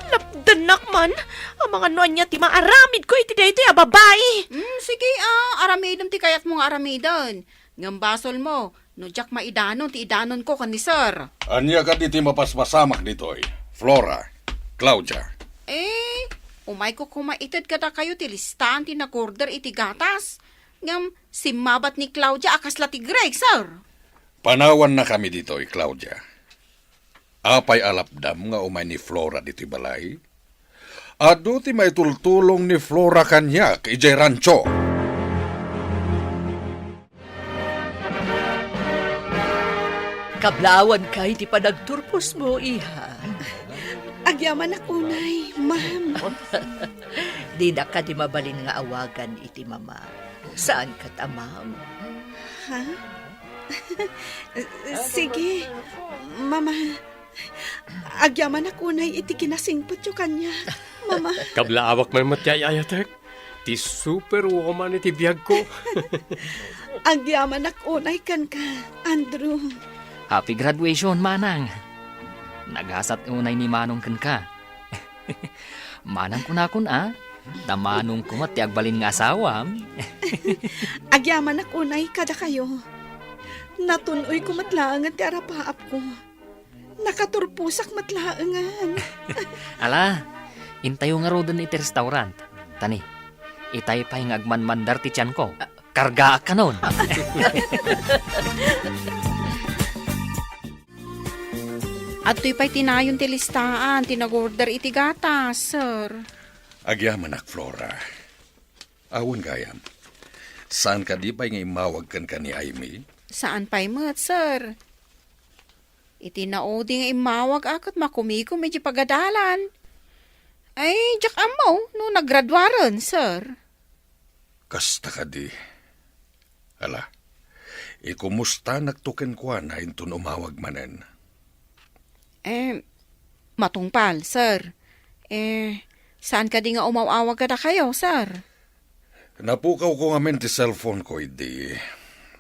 Lapdannak man! Amangan no ania ti maaramidko iti daytoy a babai! Mm, sige, a, aramidem ti kayatmo nga aramiden. Ngem basolmo, no diak maidanon ti idanonko ken ni Sir. Ania kadi ti mapaspasamak ditoy, Flora, Claudia? Eh, umayko koma ited kadakayo ti listaan ti nag-order iti gatas. Ngem simmabat ni Claudia a kasla ti Greg, Sir. Panawannakami ditoy, Claudia. Apay a lapdam nga umay ni Flora ditoy balay? Adu ti maitultulong ni Flora kaniak idiay rancho. Kablaawanka iti panagturposmo, iha. Agyamanak unay, ma'am. Dinak kadi mabalin nga awagan iti mama. Saan ket a ma'am? Ha? Sige, Mama. Agyamanak unay iti kinasingpetyo kaniak, Mama. Kablaawak man met ti ay-ayatek. Ti superwoman iti biagko. Agyamanak unay kenka, Andrew. Happy graduation, Manang. Nagasat unay ni Manong kenka. Manang kunakon, a? Ta Manong ko met ti agbalin nga asawam. Agyamanak unay kadakayo. Natun-oyko met laengen ti arapaapko. Nakaturposak met laengen. Ala, intayo ngaruden iti restaurant. Tani, itay pay nga agmanmandar ti tianko. Kargaak kanon. Adtoy pay ti nayon ti listaan ti nag-order iti gatas, sir. Agyamanak, Flora. Awan gayam. Saan kadi pay nga immawag kenka ni Aimee? Saan pay met, sir. Iti naudi nga immawag a ket makumikom iti pagadalan. Ay, diak ammo no naggraduaren, sir. Kasta kadi. Ala, ikumustanakto kenkuana inton umawag manen. Eh, matungpal, sir. Eh, saan kadi nga umaw-awag kadakayo, sir? Napukawko ngamin ti cellphone ko idi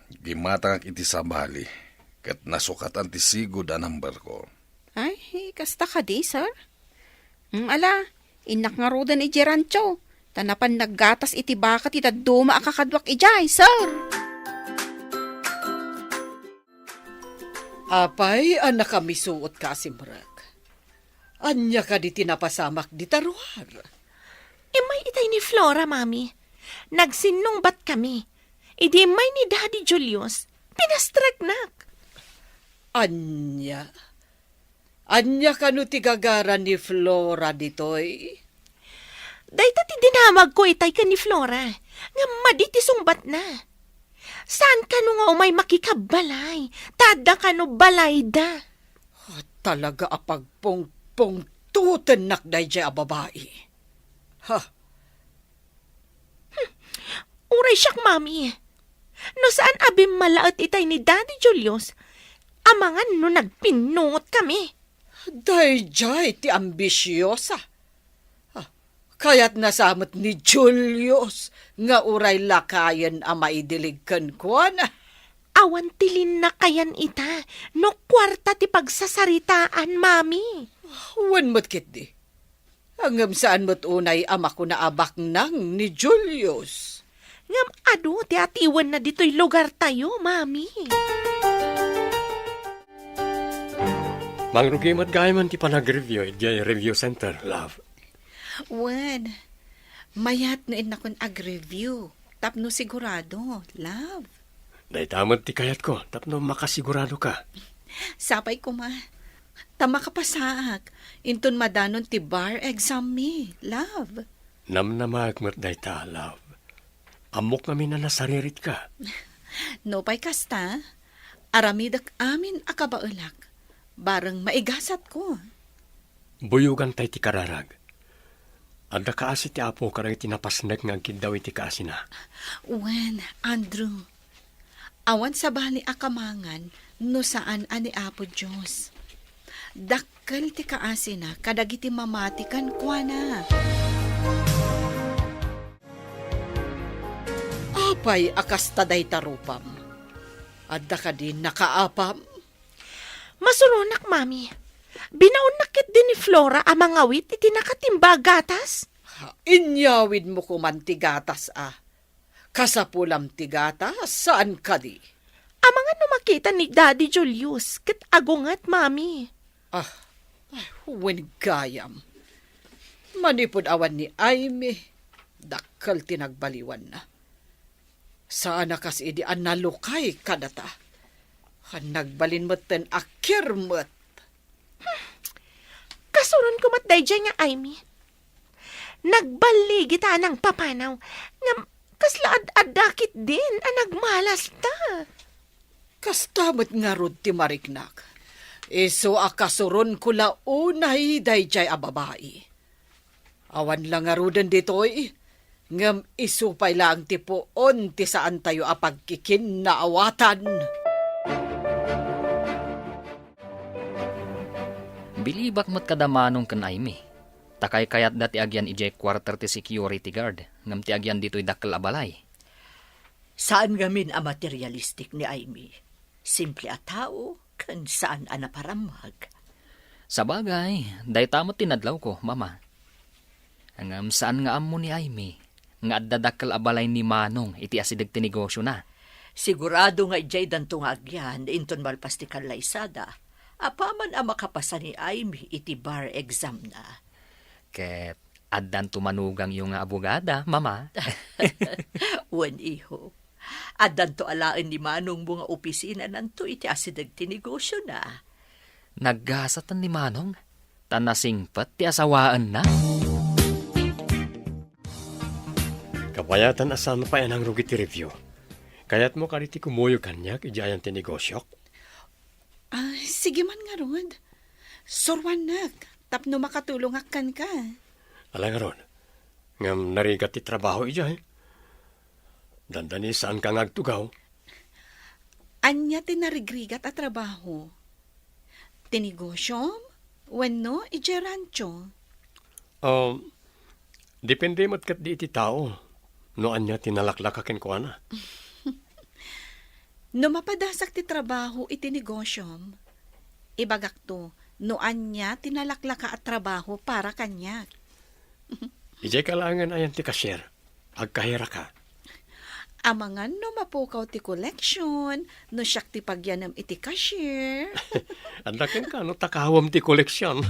gimmatangak iti sabali ket nasukatan ti sigud a number ko. Ay, kasta kadi, sir? Mm, ala, innak ngaruden idiay rancho, ta napan naggatas iti baka ti dadduma a kakaduak idiay, sir. Apay a nakamisuotka a simrek? Ania kadi ti napasamak dita ruar? Immay itay ni Flora, Mami. Nagsinnungbatkami. Idi immay ni Daddy Julius, pinastreknak. Ania? Ania kano ti gagara ni Flora ditoy? Dayta ti dinamagko itay ken ni Flora, ngem madi ti sungbatna. Saan kano nga umay makikabbalay, ta adda kano balayda. Ah, talaga a pagpungpungtotennak daydiay a babai. Ha? Hmm. Uray siak, Mami. No saan a bimmalaet itay ni Daddy Julius, amangan no nagpinnungotkami. Daydiay ti ambisiosa. Ah, kayatna sa met ni Julius nga uray lakayen a maidilig kenkuana. Awan ti linnakayan ita no kuarta ti pagsasaritaan, Mami. Wen met ketdi. Ngem saan met unay a makuna a baknang ni Julius. Ngem adu ti atiwenna ditoy lugartayo, Mami. Mangrugi met gayam ti panag-review idiay review center, love. Wen, mayat no innakon ag-review tapno sigurado, love. Dayta met ti kayatko tapno makasigurado ka. Sapay koma. Ta makapasaak inton madanon ti bar exam mi, love. Namnamaek met dayta, love. Ammok ngamin a nasaririt ka. Nupay kasta, aramidek amin a kabaelak, bareng maigasatko. Buyogan tay ti kararag. Adda kaasi ti Apo kadagiti napasnek nga agkiddaw iti kaasina. Wen, Andrew, awan sabali a kamangan no saan a ni Apo Dios. Dakkel ti kaasina kadagiti mamati kenkuana. Apay a kasta dayta rupam? Adda kadi nakaapam? Masuronak, Mami. Binaonnak ketdi ni Flora a mangawit iti nakatimba a gatas. Ha, inyawidmo koman ti gatas, a. Kasapulam ti gatas, saan kadi? Amangan no makita ni Daddy Julius, ket agunget, Mami. Ah, ay, wen gayam. Manipud awan ni Aimee, dakkel ti nagbaliwanna. Saan a kas idi a nalukay kadata. Nagbalin metten a kirmet. Kasuronko met daydiay nga Aimee. Nagballigita a nangpapanaw, ngem kasla ad-adda ketdin a nagmalasta. Kasta met ngarud ti mariknak. Isu a kasuronko la unay daydiay a babai. Awan la ngaruden ditoy, ngem isu pay laeng ti puon ti saantayo a pagkikinnaawatan. Bilibak met kada Manong ken Aimee, ta kaykayatda ti agyan idiay quarter ti security guard, ngem ti agyan ditoy dakkel a balay. Saan ngamin a materialistic ni Aimee. Simple a tao, ken saan a naparammag. Sabagay, dayta met ti nadlawko, Mama. Ngem saan nga ammo ni Aimee nga adda dakkel a balay ni Manong iti asideg ti negosiona. Sigurado nga idiay danto nga agyan inton malpas ti kallaysada, apaman a makapasa ni Aimee iti bar examna. Ket addanto manugangyo nga abogada, Mama. Wen, iho. Addanto alaen ni Manongmo nga opisinananto iti asideg ti negosiona. Naggasaten ni Manong, ta nasingpet ti asawaenna. Kabayatan a saan pay a nangrugi ti review. Kayatmo kadi ti kumuyog kaniak idiay ayan ti negosiok? Ah, sige man ngarud. Suruannak tapno makatulongak kenka. Ala ngarud, ngem narigat ti trabaho idiay. Dandani saanka nga agtugaw. Ania ti narigrigat a trabaho? Ti negosiom wenno idiay rancho? Um, depende met ketdi iti tao no ania ti nalaklaka kenkuana. No mapadasak ti trabaho iti negosiom, ibagakto no ania ti nalaklaka a trabaho para kaniak. Idiay ka laengen ayan ti cashier. Agkahiraka. Amangan no mapukaw ti koleksyon, no siak ti pagyanem iti cashier. Adda kenka no takawem ti koleksyon.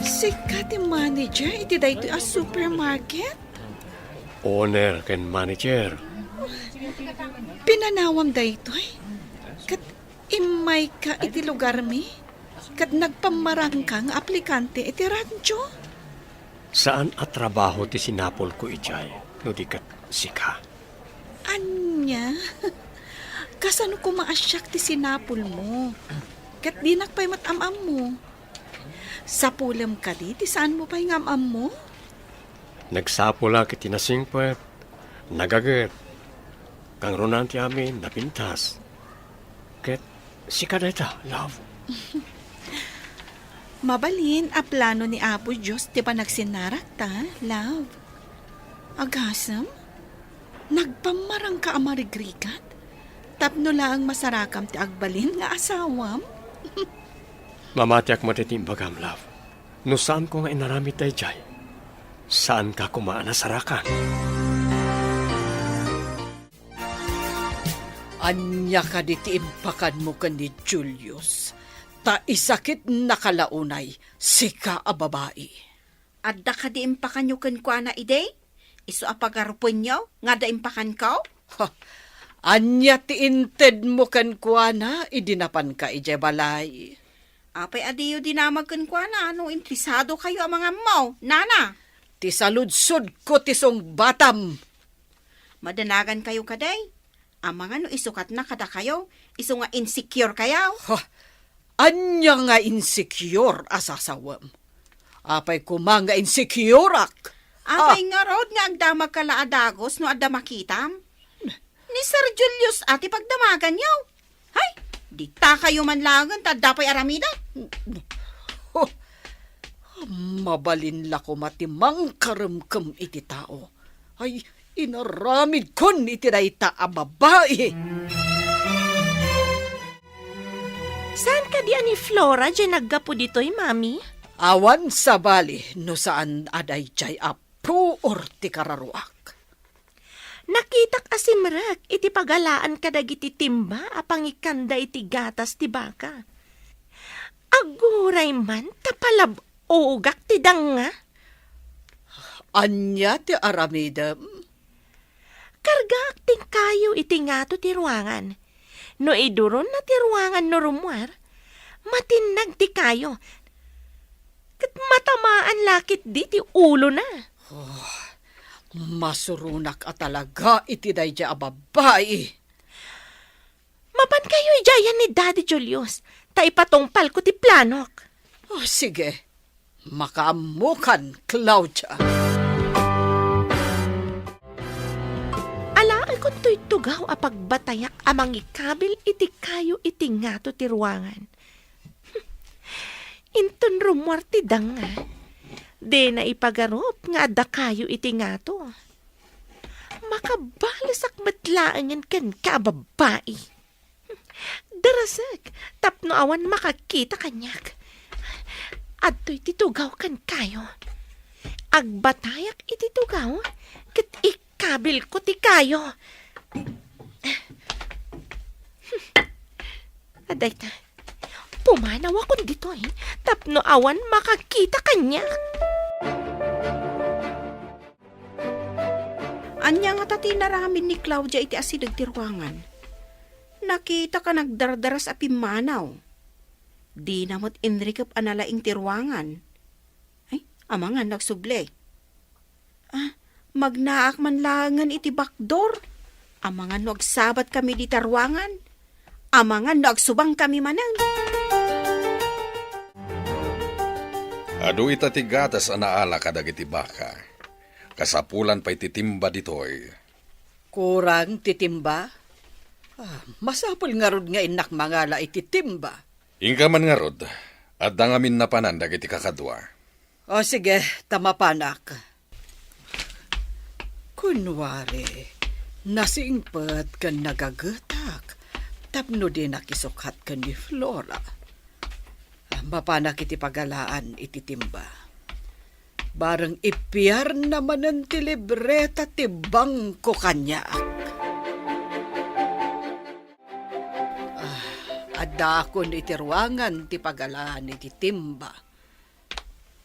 Sika ti manager iti daytoy a supermarket? Owner ken manager. Pinanawam daytoy? Ket immayka iti lugarmi? Ket nagpammarangka nga aplikante iti rancho? Saan a trabaho ti sinapulko idiay no di ket sika. Ania? Kasano koma a siak ti sinapulmo? Ket dinak pay met am-ammo. Sapulem kadi ti saanmo pay nga am-ammo? Nagsapulak iti nasingpet, nagaget. Kangrunaan ti amin, napintas. Ket sika dayta, love. Mabalin a plano ni Apo Dios ti panagsinnarakta, love. Agasem, nagpammarangka a marigrigat tapno laeng masarakam ti agbalin nga asawam? Mamatiak met iti imbagam, love. No saanko nga inaramid daydiay, saanka koma a nasarakan. Ania kadi ti impakanmo ken ni Julius? Ta isakitnaka la unay, sika a babai. Adda kadi impakanyo kenkuana idi? Isu a pagarupenyo nga adda impakanko? Ha, ania ti intedmo kenkuana idi napanka idiay balay? Apay a diyo dinamag kenkuana no interesadokayo a mangammo, nana? Ti saludsodko ti sungbatam. Madanagankayo kadi? Amangan no isukatna kadakayo, isu nga insecure kayo. Ha? Ania nga insecure a sasawem? Apay koma nga insecureak? Apay ngarud nga agdamagka la a dagus no adda makitam? Ni Sir Julius a ti pagdamaganyo. Hay, ditakayo man laengen ta adda pay aramiden. Huh. Mabalin la koma ti mangkaremkem iti tao. Ay, inaramidkon iti dayta a babai. Saan kadi a ni Flora diay naggapu ditoy, Mami? Awan sabali no saan a daydiay a puor ti kararuak. Nakitak a simrek iti pagalaan kadagiti timba a pangikanda iti gatas ti baka. Aguray man ta palab-ogak ti danga. Ania ti aramidem? Kargaak ti kayo iti ngato ti ruangan. No iduronna ti ruangan no rummuar, matinnag ti kayo. Ket matamaan la ketdi ti ulona. Oh, masuronak a talaga iti daydiay a babai. Mapankayo idiay ni Daddy Julius, ta ipatungpalko ti planok. Oh, sige. Makaammokan, Claudia. Alaekon toy tugaw a pagbatayak a mangikabil iti kayo iti ngato ti ruangan. Inton rummuar ti danga, dina ipagarup nga adda kayo iti ngato. Makabalesak met laengen kenka a babai. Darasek tapno awan makakita kaniak. Adtoy ti tugaw kenkayo. Agbatayak iti tugaw, ket ikabilko ti kayo. Adayta, pumanawakon ditoy tapno awan makakita kaniak. Ania ngata ti inaramid ni Claudia iti asideg ti ruangan? Nakitak a nagdardaras a pimmanaw. Dina met inrikep a nalaing ti ruangan. Ay, amangan no agsubli. Ah, magnaak man laengen iti bakdor. Amangan no agsabatkami dita ruangan. Amangan no agsubangkami manen. Adu ita ti gatas a naala kadagiti baka. Kasapulan pay ti timba ditoy. Kurang ti timba? Ah, masapul ngarud nga innak mangala iti timba. Inka man ngarud, adda ngamin napanan dagiti kakadua. O sige, ta mapanak. Kunwari, nasingpet ken nagagetak tapno dinak isukkat ken ni Flora. Ah, mapanak iti pagalaan iti timba. Bareng ipiarna manen ti libreta ti bangko kaniak. Ah, addakon iti ruangan ti pagalaan iti timba.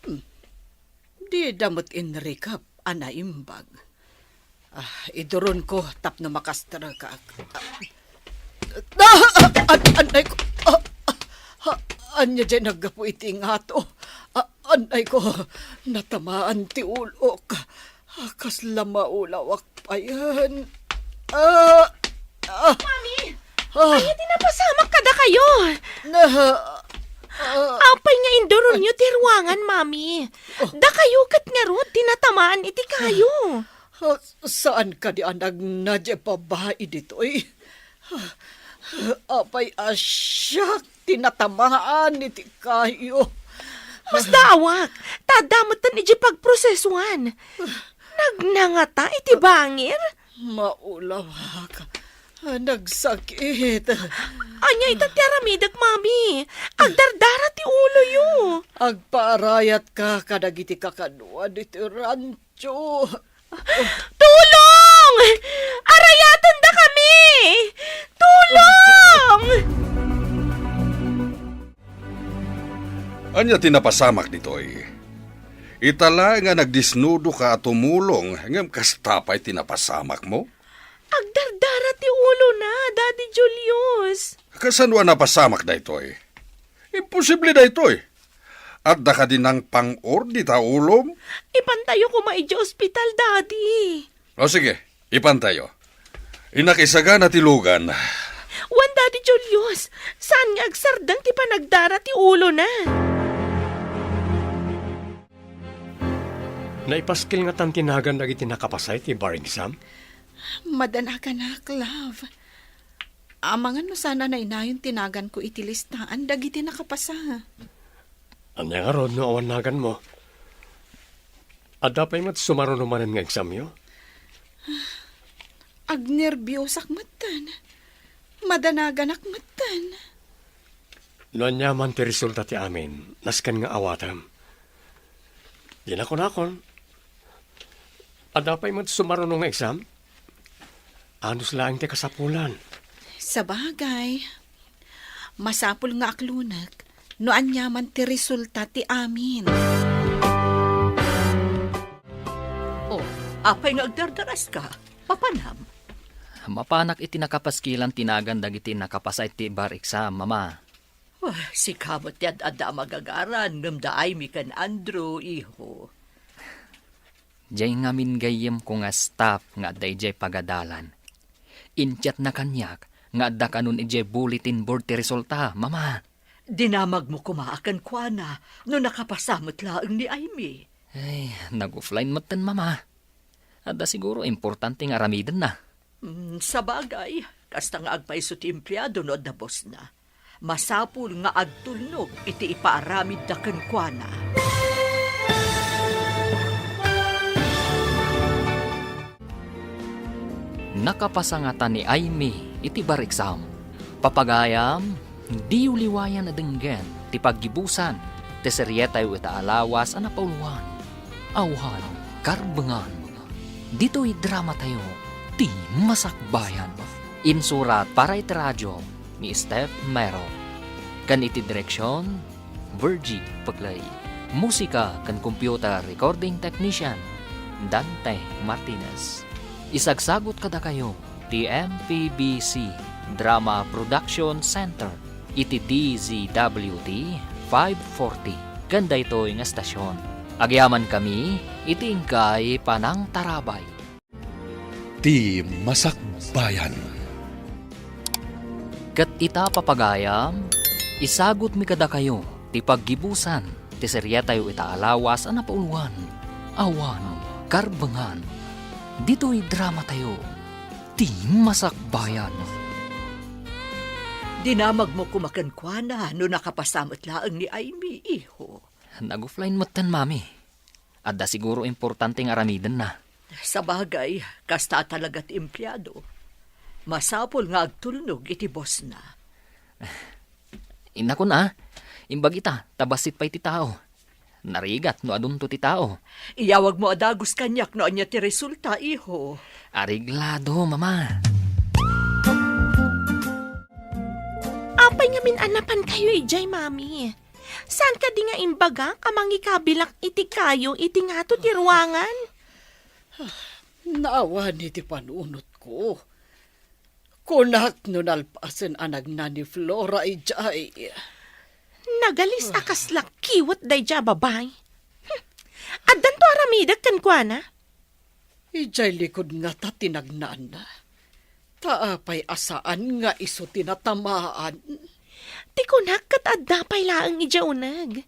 Hmm. Dida met inrikep a naimbag. Ah, iduronko tapno makastrekak. Ah, an-, annay ko. Ah, ah, ah, ania diay naggapu iti ingato? Ah, annay ko. Natamaan ti ulok. Ah, kasla maulawak payen. Ah, ah, Mami! Ah. Ania ti napasamak kadakayo? Na, ah, Apay nga induronyo ti ruangan, Mami? Oh. Dakayo ket ngarud ti natamaan iti kayo. Ah, saan kadi a nagna diay babai ditoy? Apay a siak ti natamaan iti kayo? Masdaawak, ta adda metten idiay pagprosesuan. Nagnangata iti bangir? Maulawak. Nagsakit. Ania ita ti aramidek, Mami? Agdardara ti uloyo. Agpaarayatka kadagiti kakaduan iti rancho. Tulong! Arayatendakami! Tulong! Ania ti napasamak ditoy? Ita laeng a nagdisnudoka a tumulong, ngem kasta pay ti napasamakmo? Agdardara ti ulona, Daddy Julius. Kasano a napasamak daytoy? Imposible daytoy. Adda kadi nangpang-or dita ulom? Ipantayo koma idiay ospital, Daddy. O sige, ipantayo. Innak isagana ti lugan. Wen, Daddy Julius, saan nga agsardeng ti panagdara ti ulona. Naipaskil ngatan ti nagan dagiti nakapasa iti bar exam? Madanaganak, love. Amangan no saan a nainayon ti naganko iti listaan dagiti nakapasa. Ania ngarud no awan naganmo? Adda pay met sumaruno manen nga examyo? Agnerbiosak metten. Madanaganak metten. No aniaman ti resulta ti amin, nasken nga awatem. Dina kunakon, adda pay met sumaruno nga exam? Anus laeng ti kasapulan. Sabagay, masapul nga aklonek no aniaman ti resulta ti amin. Oh, apay nga agdardaraska? Papanam? Mapanak iti nakapaskilan ti nagan dagiti nakapasa iti bar exam, Mama. Ah, sika met ti ad-adda a magagaran, ngem da Aimee ken Andrew, iho. Diay ngamin gayyemko nga staff nga adda idiay pagadalan. Inchatna kaniak nga adda kanon idiay bulletin board ti resulta, Mama. Dinamagmo koma a kenkuana no nakapasa met laeng ni Aimee. Ay, nag-offline metten, Mama. Adda siguro importante nga aramidenna. Mm, sabagay, kasta nga agpayso ti empleado no adda bossna. Masapul nga agtulnog iti ipaaramidda kenkuana. Nakapasa ngata ni Aimee iti bar exam. Papagayam, diyo liwayan a denggen ti paggibusan. ti serietayo ita a lawas a napauluan, Awan Karbengan. Ditoy dramatayo, Ti Masakbayan. Insurat para iti radio ni Steph Mero. Ken iti direksion, Virgie Peclay. Musika ken computer recording technician, Dante Martinez. Isagsagut kadakayo ti M P B C Drama Production Center iti D Z W T five forty ken daytoy nga estasion. Agyamankami iti inkay panangtarabay. Ti Masakbayan. Ket ita, papagayam, isagutmi kadakayo ti paggibusan ti serietayo ita a lawas a napauluan, Awan Karbengan. Ditoy dramatayo, Ti Masakbayan. Dinamagmo koma kenkuana no nakapasa met laeng ni Aimee, iho. Nag-offline metten, Mami. Adda siguro importante nga aramidenna. Sabagay, kasta a talaga ti empleado. Masapul nga agtulnog iti bossna. Innakon a, imbag ita, ta bassit pay ti tao. Narigat no adunto ti tao. Iyawagmo a dagus kaniak no ania ti resulta, iho. Areglado, Mama. Apay ngamin a napankayo idiay, Mami? Saan kadi nga imbagak a mangikabilak iti kayo iti ngato ti ruangan? Naawan iti panunotko. Kunak no nalpasen a nagna ni Flora idiay. Nagalis a kasla kiwet daydiay a babai. Hmm. Addanto aramidek kenkuana? Idiay likud ngata ti nagnaanna. Ta apay a saan nga isu ti natamaan? Ti kunak ket adda pay laeng idiay uneg.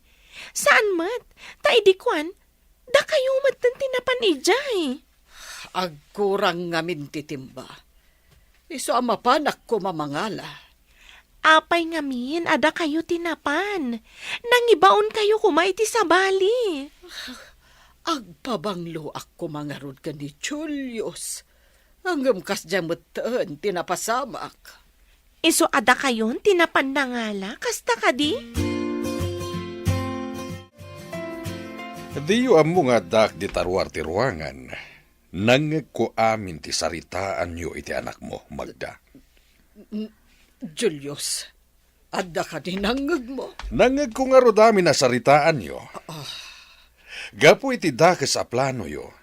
Saan met, ta idi kuan, dakayo metten ti napan idiay. Agkurang ngamin ti timba. Isu a mapanak koma mangala. Apay ngamin a dakayo ti napan? Nangibaonkayo koma iti sabali. Agpabangloak koma ngarud ken ni Julius. Ngem kasdiay metten ti napasamak. Isu a dakayon ti napan nangala, kasta kadi? Diyo ammo nga addaak dita ruar ti ruangan. Nangngegko amin ti saritaanyo iti anakmo, Magda. N-, Julius, adda kadi nangngegmo? Nangngegko ngarud amin a saritaanyo. Ah. Gapu iti dakes a planoyo,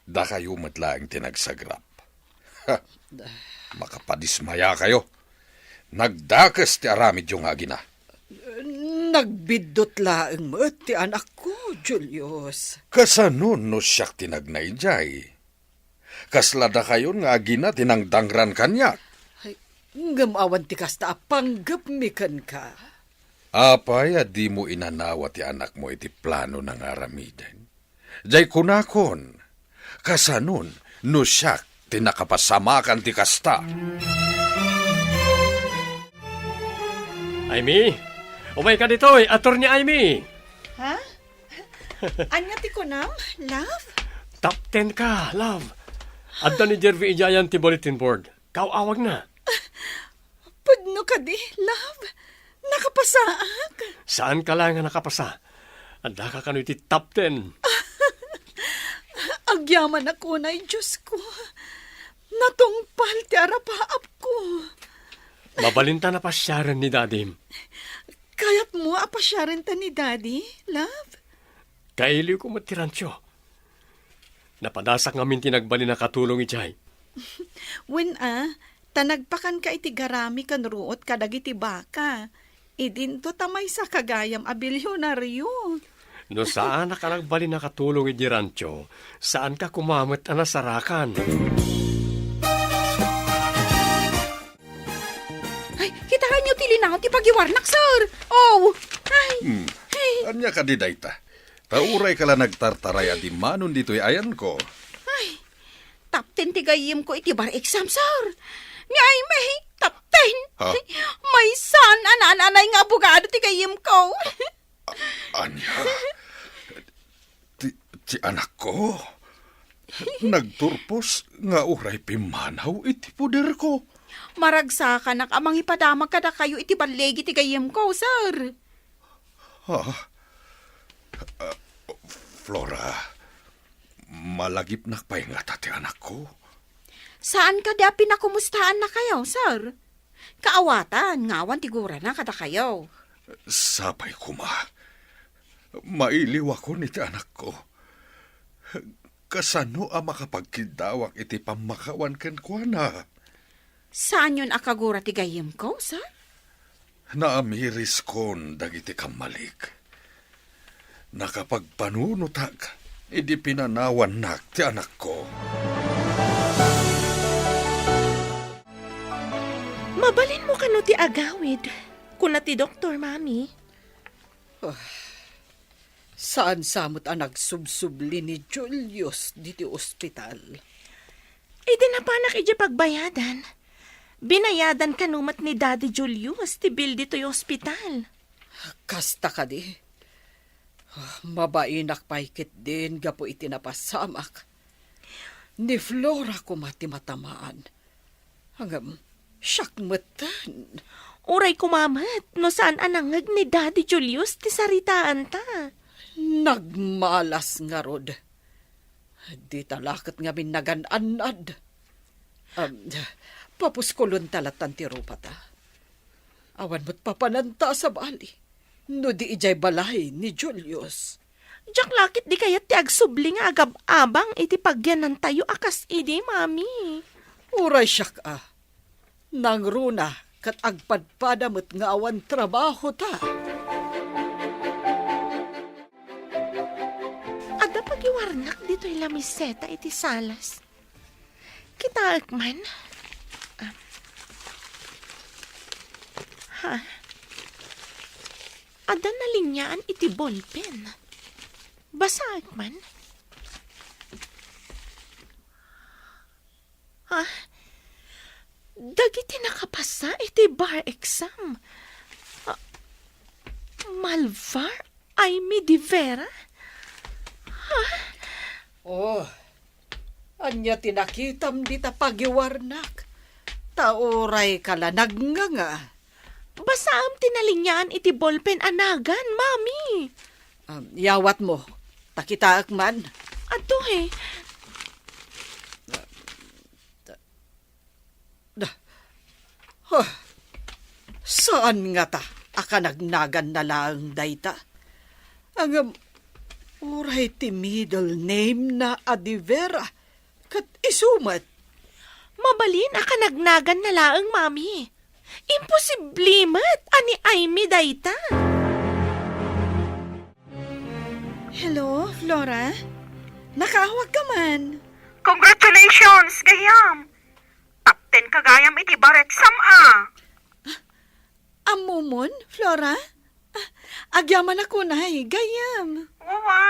dakayo met laeng ti nagsagrap. Ha! Makapadismayakayo. Nagdakes ti aramidyo nga agina. Nagbiddut laeng met ti anakko, Julius. Kasano no siak ti nagna idiay? Kasla dakayon nga agina ti nangdangran kaniak? Ay, ngem awan ti kasta a panggepmi kenka. Apay a dimo inanawa ti anakmo iti plano nga aramiden? Jay kunakon, kasanon no siak ti nakapasamakan ti kasta? Aimee, umayka ditoy, Attorney Aimee! Ha? Ania ti kunam, love? Top ten ka, love. Adda ni Jervy idiayan ti bulletin board. Kaaw-awagna. Pudno kadi, love? Nakapasaak? Saanka laeng a nakapasa. Addaka kano iti top ten. Agyamanak unay, Diosko. Natungpal ti arapaapko. Mabalinta a pasiaren ni Dadim. Kayatmo a pasiarenta ni Daddy, love? Kailiwko met ti rancho. Napadasak ngamin ti nagbalin a katulong idiay. Wen a, ta nagpakanka iti garami ken ruot kadagiti baka. Idinto ta maysaka gayam a bilionario. No saanak a nagbalin a katulong idiay rancho, saanka koma met a nasarakan. Ay, kitaenyo ti linaw ti pagiwarnak, sir. Oh, ay. Hmm. Ay. Ania kadi dayta? Ta urayka la nagtartaray a dimmanon ditoy ayanko. Ay, top ten ti gayyemko iti bar exam, sir. Ni Aimee, top ten. Ha? Maysa a naan-anay nga abogado ti gayyemko. A-, ania? Ti, ti anakko? Nagturpos nga uray pimmanaw iti poderko. Maragsakanak a mangipadamag kadakayo iti balligi ti gayyemko, sir. Ha? Flora, malagipnak pay ngata ti anakko? Saan kadi a pinakumustaannakayo, sir? Kaawatan nga awan ti gurana kadakayo. Sapay koma. Mailiwakon iti anakko. Kasano a makapagkiddawak iti pammakawan kenkuana? Saanyon a kagura ti gayyemko, sir? Naamiriskon dagiti kammalik. Nakapagpanunotak idi pinanawannak ti anakko. Mabalinmo kano ti agawid, kuna ti doktor, Mami. Ah, saan sa met a nagsubsubli ni Julius diti ospital? Idi napanak idiay pagbayadan, binayadan kano met ni Daddy Julius ti bill ditoy ospital. Kasta kadi? Ah, mabainak pay ketdin gapu iti napasamak. Ni Flora koma ti matamaan. Ngem, siak metten. Uray koma met no saan a nangngeg ni Daddy Julius ti saritaanta. Nagmalas ngarud. Dita la ket ngamin nagan-annad. Am, papuskolonta latan ti rupata. Awan met papananta a sabali no di idiay balay ni Julius. Diak la ketdi kayat ti agsubli nga agab-abang iti pagyanantayo a kas idi, Mami. Uray siak a, nangruna ket agpadpada met nga awan trabahota. Adda pagiwarnak ditoy lamiseta iti salas. Kitaek man. Ah. Ha? Adda nalinyaan iti bolpen. Basaek man. Ha? Dagiti nakapasa iti bar exam. Ah, Malvar Aimee de Vera? Ha? Oh, ania ti nakitam dita pagiwarnak? Ta urayka la nagnganga. Basaem ti nalinyaan iti bolpen a nagan, Mami. Um, yawatmo, ta kitaek man. Adtoy. Da. Huh. Saan ngata a kanagnaganna laeng dayta? Ngem, uray ti middle name na a de Vera, ket isu met. Mabalin a kanagnaganna laeng, Mami. Imposible met a ni Aimee dayta. Hello, Flora? Nakaawagka man. Congratulations, gayyem! Top ten ka gayam iti bar exam, a. Ammomon, Flora? Ah, agyamanak unay, gayyem. Wa.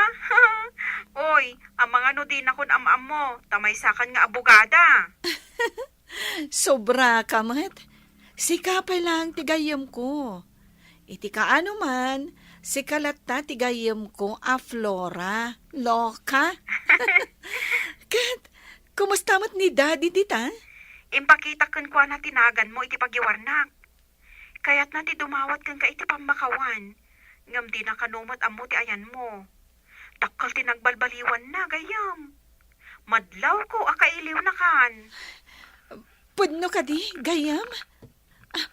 Oy, amangan no dinakon am-ammo, ta maysakan nga abogada. Sobraka met. Sika pay laeng ti gayyemko. Iti kaano man, sika latta ti gayyemko a Flora. Loka. Ket, kumusta met ni Daddy dita? Impakitak kenkuana ti naganmo iti pagiwarnak. Kayatna ti dumawat kenka iti pammakawan, ngem dina kano met ammo ti ayanmo. Dakkel ti nagbalbaliwanna, gayyem. Madlawko a kailiwnakan. Pudno kadi, gayyem? Ah,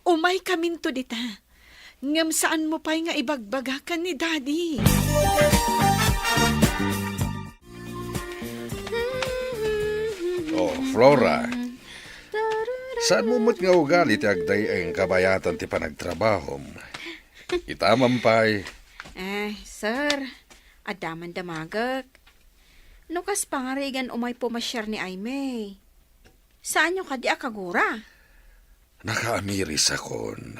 umaykaminto dita. Ngem saanmo pay nga ibagbaga ken ni Daddy. Oh, Flora. Saanmo met nga ugali ti agday-ay nga kabayatan ti panagtrabahom. Ita man pay. Eh, sir, adda man damagek. No kas pangarigan umay pumasiar ni Aimee, saanyo kadi a kagura? Nakaamirisakon.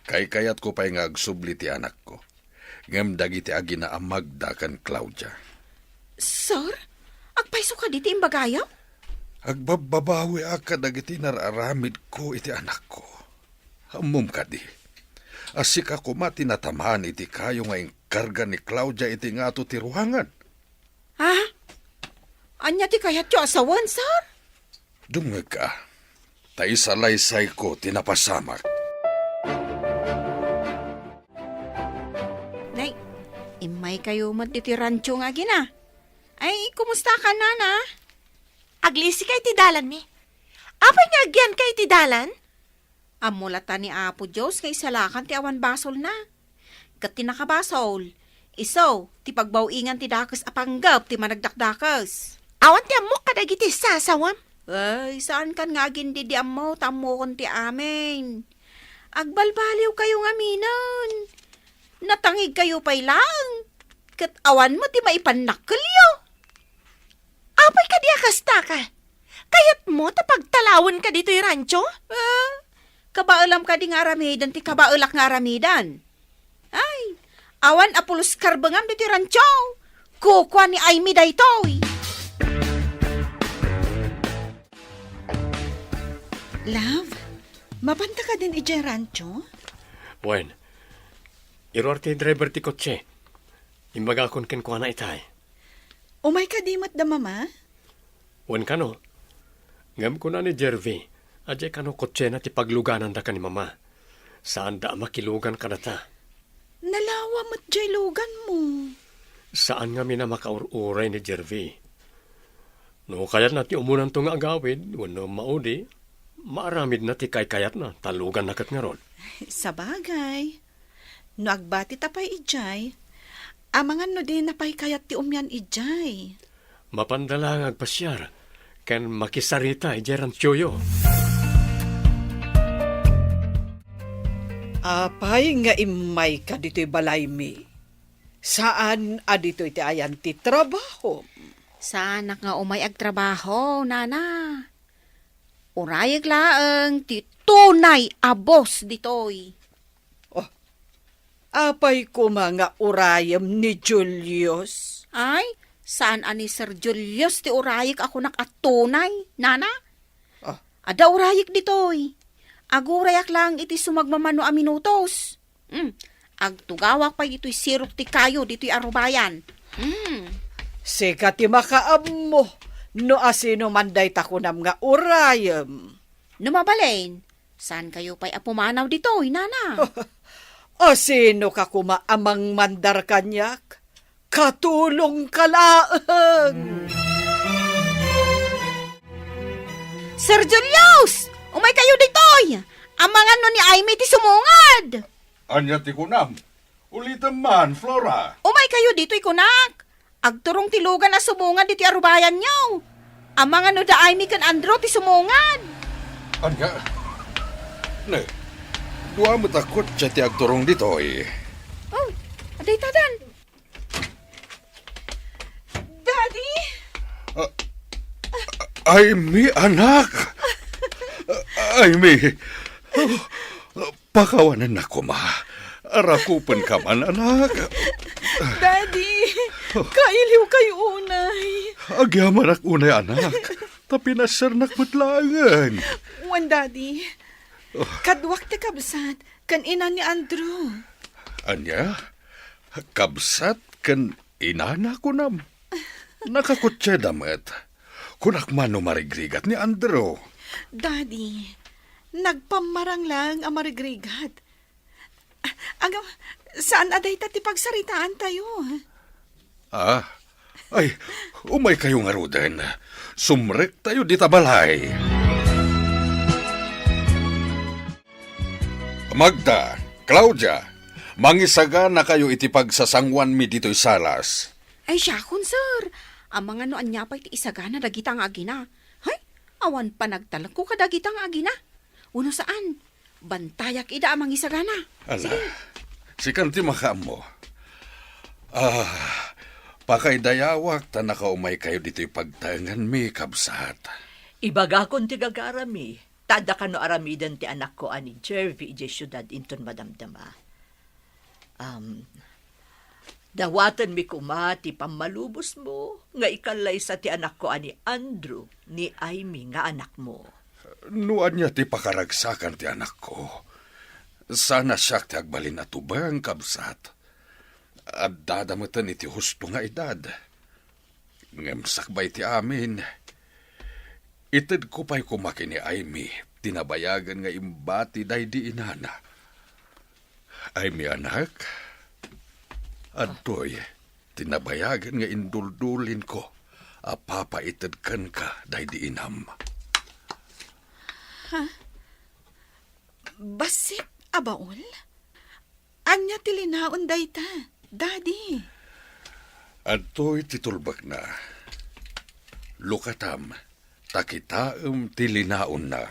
Kaykayatko pay nga agsubli ti anakko, ngem dagiti aginaamagda ken Claudia. Sir, agpayso kadi ti imbagayo? Agbabbabawiak kadagiti nar-aramidko iti anakko. Ammom kadi a sika koma ti natamaan iti kayo nga inkarga ni Claudia iti ngato ti ruangan. Ha? Ania ti kayatyo a sawen, sir? Dumngegka, ta isalaysayko ti napasamak. Nay, immay Kayo met ditoy rancho nga agina. Ay, kumusta ka, Nana? Aglisi ka iti dalanmi. Apay nga agyanka iti dalan? Ammo latta ni Apo Dios nga isalakan ti awan basolna. Ket ti nakabasol, isu ti pagbaw-ingan ti dakes a panggep ti managdakdakes. Awan ti ammok kadagiti sasawam. Ay, saankan nga agindidi ammo, ta ammokon ti amin. Agbalbaliwkayo ngaminen. Natangigkayo pay laeng, ket awan met ti maipannakkelyo. Apay kadi a kasta ka? Kayatmo ta pagtalawenka ditoy rancho? Ah, kabaelam kadi nga aramiden ti kabaelak nga aramiden? Ay, awan a pulos karbengam ditoy rancho. Kukua ni Aimee daytoy. Love, mapanta kadin idiay rancho? Wen, iruar ti driver ti kotse. Imbagakon kenkuana itay. Umay kadi met da Mama? Wen kano. Ngem kuna ni Jervy, a diay kano kotsena ti paglugananda ken ni Mama. Saanda a makilugan kadata. Nalawa met diay luganmo. Saan ngamin a makaur-uray ni Jervy. No kayatna ti umunanto nga agawid wenno maudi, maaramidna ti kaykayatna, ta luganna ket ngarud. Sabagay, no agbatita pay idiay, amangan no dina pay kayat ti umian idiay. Mapanda la nga agpasiar ken makisarita idiay ranchoyo. Apay nga immayka ditoy balaymi? Saan a ditoy ti ayan ti trabahom? Saanak nga umay agtrabaho, Nana. Urayek laeng ti tunay a boss ditoy. Oh, apay koma nga urayem ni Julius? Ay, saan a ni Sir Julius ti urayek a kunak a tunay, Nana? Ah. Adda urayek ditoy. Agurayak laeng iti sumagmamano a minutos. Hmm, agtugawak pay ditoy sirok ti kayo ditoy arubayan. Hmm. Sika ti makaammo no asino man dayta kunam nga urayem. No mabalin, saankayo pay a pumanaw ditoy, Nana? Asino ka koma a mangmandar kaniak? Katulongka laeng! Sir Julius! Umaykayo ditoy! Amangan no ni Aimee ti sumungad! Ania ti kunam? Ulitem man, Flora. Umaykayo ditoy kunak! Agturong ti lugan a sumungad ditoy arubayanyo. Amangan no da Aimee ken Andrew ti sumungad. Ania? Ne, dua met a kotse ti agturong ditoy. Oh, adda itadan. Daddy! Ah, Aimee, anak! Aimee! Oh, pakawanennak koma. Rakupenka man, anak. Daddy, kailiwkayo unay. Agyamanak unay, anak. Ta pinasernak met laengen. Wen, Daddy. Oh. Kaduak ti kabsat ken ina ni Andrew. Ania? Kabsat ken inana kunam? Nakakotseda met. Kunak man no marigrigat ni Andrew. Daddy, nagpammarang laeng a marigrigat. Agam, saan a dayta ti pagsaritaantayo? Ah, ay, umaykayo ngaruden. Sumrektayo dita balay. Magda, Claudia, mangisaganakayo iti pagsasangoanmi ditoy salas. Ay, siakon, sir. Amangan no ania pay ti isagana dagita nga agina. Hay, awan panagtalekko kadagita nga agina. Wenno saan, bantayak ida a mangisagana. Ala, sige. Sikan ti makaammo. Ah, pakaidayawak ta nakaumaykayo ditoy pagtaenganmi, kabsat. Ibagakon ti gagarami. Ta adda kano aramiden ti anakko a ni Jervy idiay siudad inton madamdama. Am, dawatenmi koma ti pammalubosmo nga ikallaysa ti anakko a ni Andrew, ni Aimee nga anakmo. No ania ti pakaragsakan ti anakko, saan a siak ti agbalin a tubeng, kabsat. Addada meten iti husto nga edad. Ngem sakbay ti amin, itedko pay koma ken ni Aimee ti nabayagen nga imbati daydi inana. Aimee, anak, adtoy, ti nabayagen nga induldulinko a papaited kenka daydi inam. Ha? Bassit a baul? Ania ti linaon dayta, Daddy? Adtoy ti tulbekna. Lukatam, ta kitaem ti linaonna.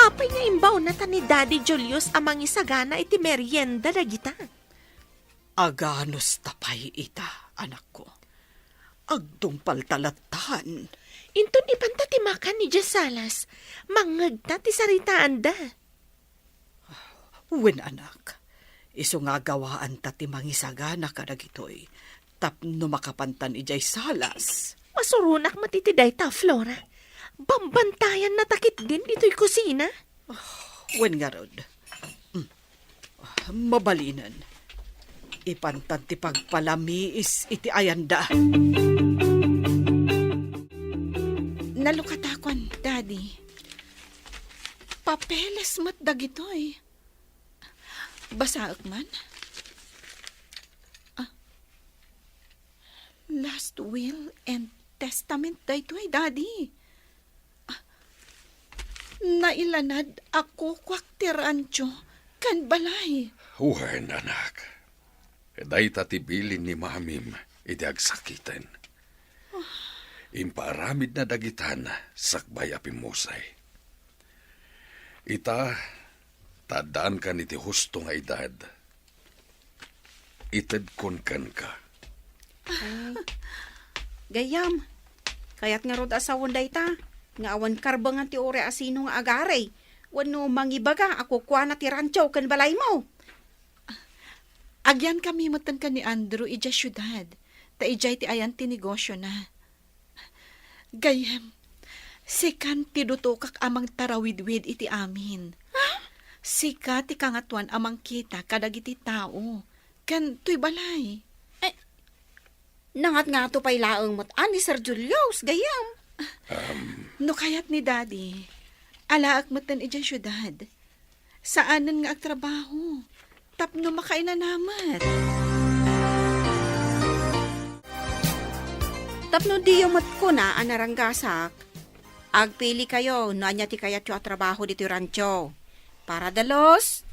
Apay nga imbaonata ni Daddy Julius a mangisagana iti merienda dagita? Aganusta pay ita, anakko. Agtungpalta lattan. Inton ipanta ti makan idiay salas, mangngegta ti saritaanda. Wen, anak, isu nga agawaanta ti mangisagana kadagitoy tapno makapantan idiay salas. Masuronak met iti dayta, Flora. Bambantayanna ta ketdin ditoy kusina. Wen ngarud. Mm. Mabalinen. Ipantan ti pagpalamiis iti ayanda. Nalukatakuan, Daddy. Papeles met dagitoy. Basaek man. Ah. Last will and testament daytoy, Daddy. Ah, nailanad a kukuak ti rancho ken balay. Wen, anak. Dayta ti bilin ni Mamim idi agsakiten. Impaaramidna dagitan sakbay a pimmusay. Ita, ta addaankan iti husto nga edad, itedkon kenka. Ay, gayyem, kayat ngarud a sawen dayta, nga awan karbengan ti uray a sino nga agari, wenno mangibaga a kukuana ti rancho ken balaymo. Agyankami metten ken ni Andrew idiay siudad, ta idiay ti ayan ti negosiona. Gayyem, sikan ti dutokak a mangtarawidwid iti amin. Ha? Sika ti kangatoan a mangkita kadagiti tao, ken toy balay. Eh, nangatngato pay laeng met a ni Sir Julius, gayyem. Um. No kayat ni Daddy, alaek metten idiay siudad. Saanen nga agtrabaho tapno makainanamet. Tapno diyo met kuna a naranggasak, agpilikayo no ania ti kayatyo a trabaho ditoy rancho. Para dalus,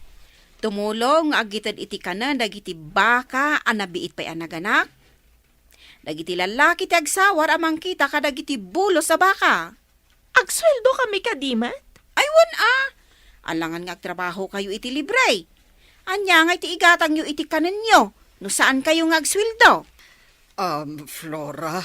tumulong nga agited iti kanen dagiti baka a nabiit pay a naganak, dagiti lallaki ti agsawar a mangkita kadagiti bulos a baka. Agsueldo kami kadi met? Ay, wen a. Alangan nga agtrabaho kayo iti libre. Ania nga iti igatangyo iti kanenyo no saan kayo nga agsueldo? Um, Flora,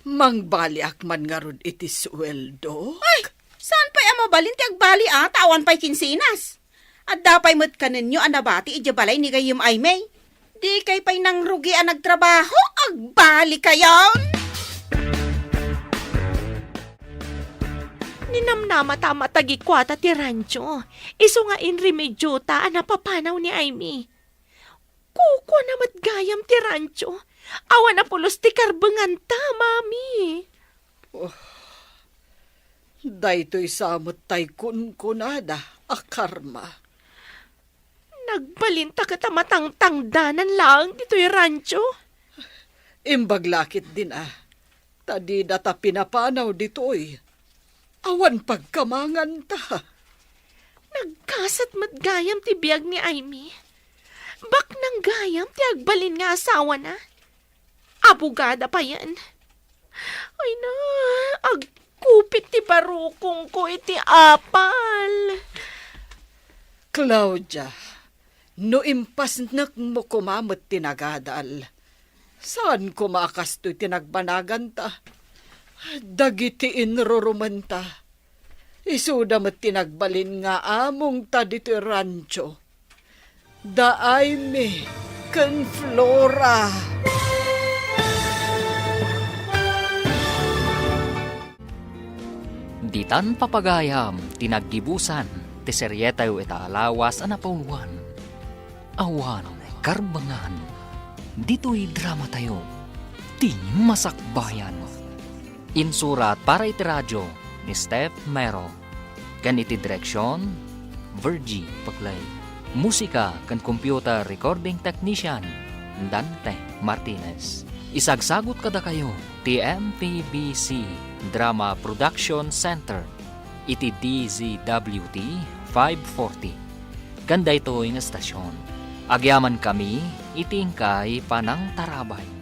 mangbaliak man ngarud iti sueldo? Ay, saan pay a mabalin ti agbali a, ta awan pay kinsenas. Adda pay met kanenyo a nabati idiay balay ni gayyem Aimee. Dikay pay nangrugi a nagtrabaho, agbalikayon! Ninamnamata met a gikuata ti rancho, isu nga inremediota a napapanaw ni Aimee. Kukuana met gayam ti rancho, awan a pulos ti karbenganta, Mami. Oh, daytoy sa met tay kunkunada a karma. Nagbalinta ket a matangtangdanan laeng ditoy rancho. Imbag la ketdin a, ta didata pinapanaw ditoy. Awan pagkamanganta. Nagkasat met gayam ti biag ni Aimee. Baknang gayam ti agbalin nga asawana. Abogada payen. Ay na, agkupit ti barukongko iti apal. Claudia, no impasnekmo koma met ti nagadal, saan koma a kastoy ti nagbanaganta. Dagiti inrurumenta, isuda met ti nagbalin nga amongta ditoy rancho. Da Aimee ken Flora. Ditan papagayam ti naggibusan ti serietayo ita a lawas a napauluan. Awan karbengan ditoy dramatayo, ti Masakbayan. Insurat para iti radio ni Steph Mero, ken iti direksion, Virgie Paclay. Musika ken computer recording technician, Dante Martinez. Isagsagut kadakayo ti M P B C Drama Production Center iti D Z W T five forty. Ken daytoy nga estasion, agyamankami iti inkay panangtarabay.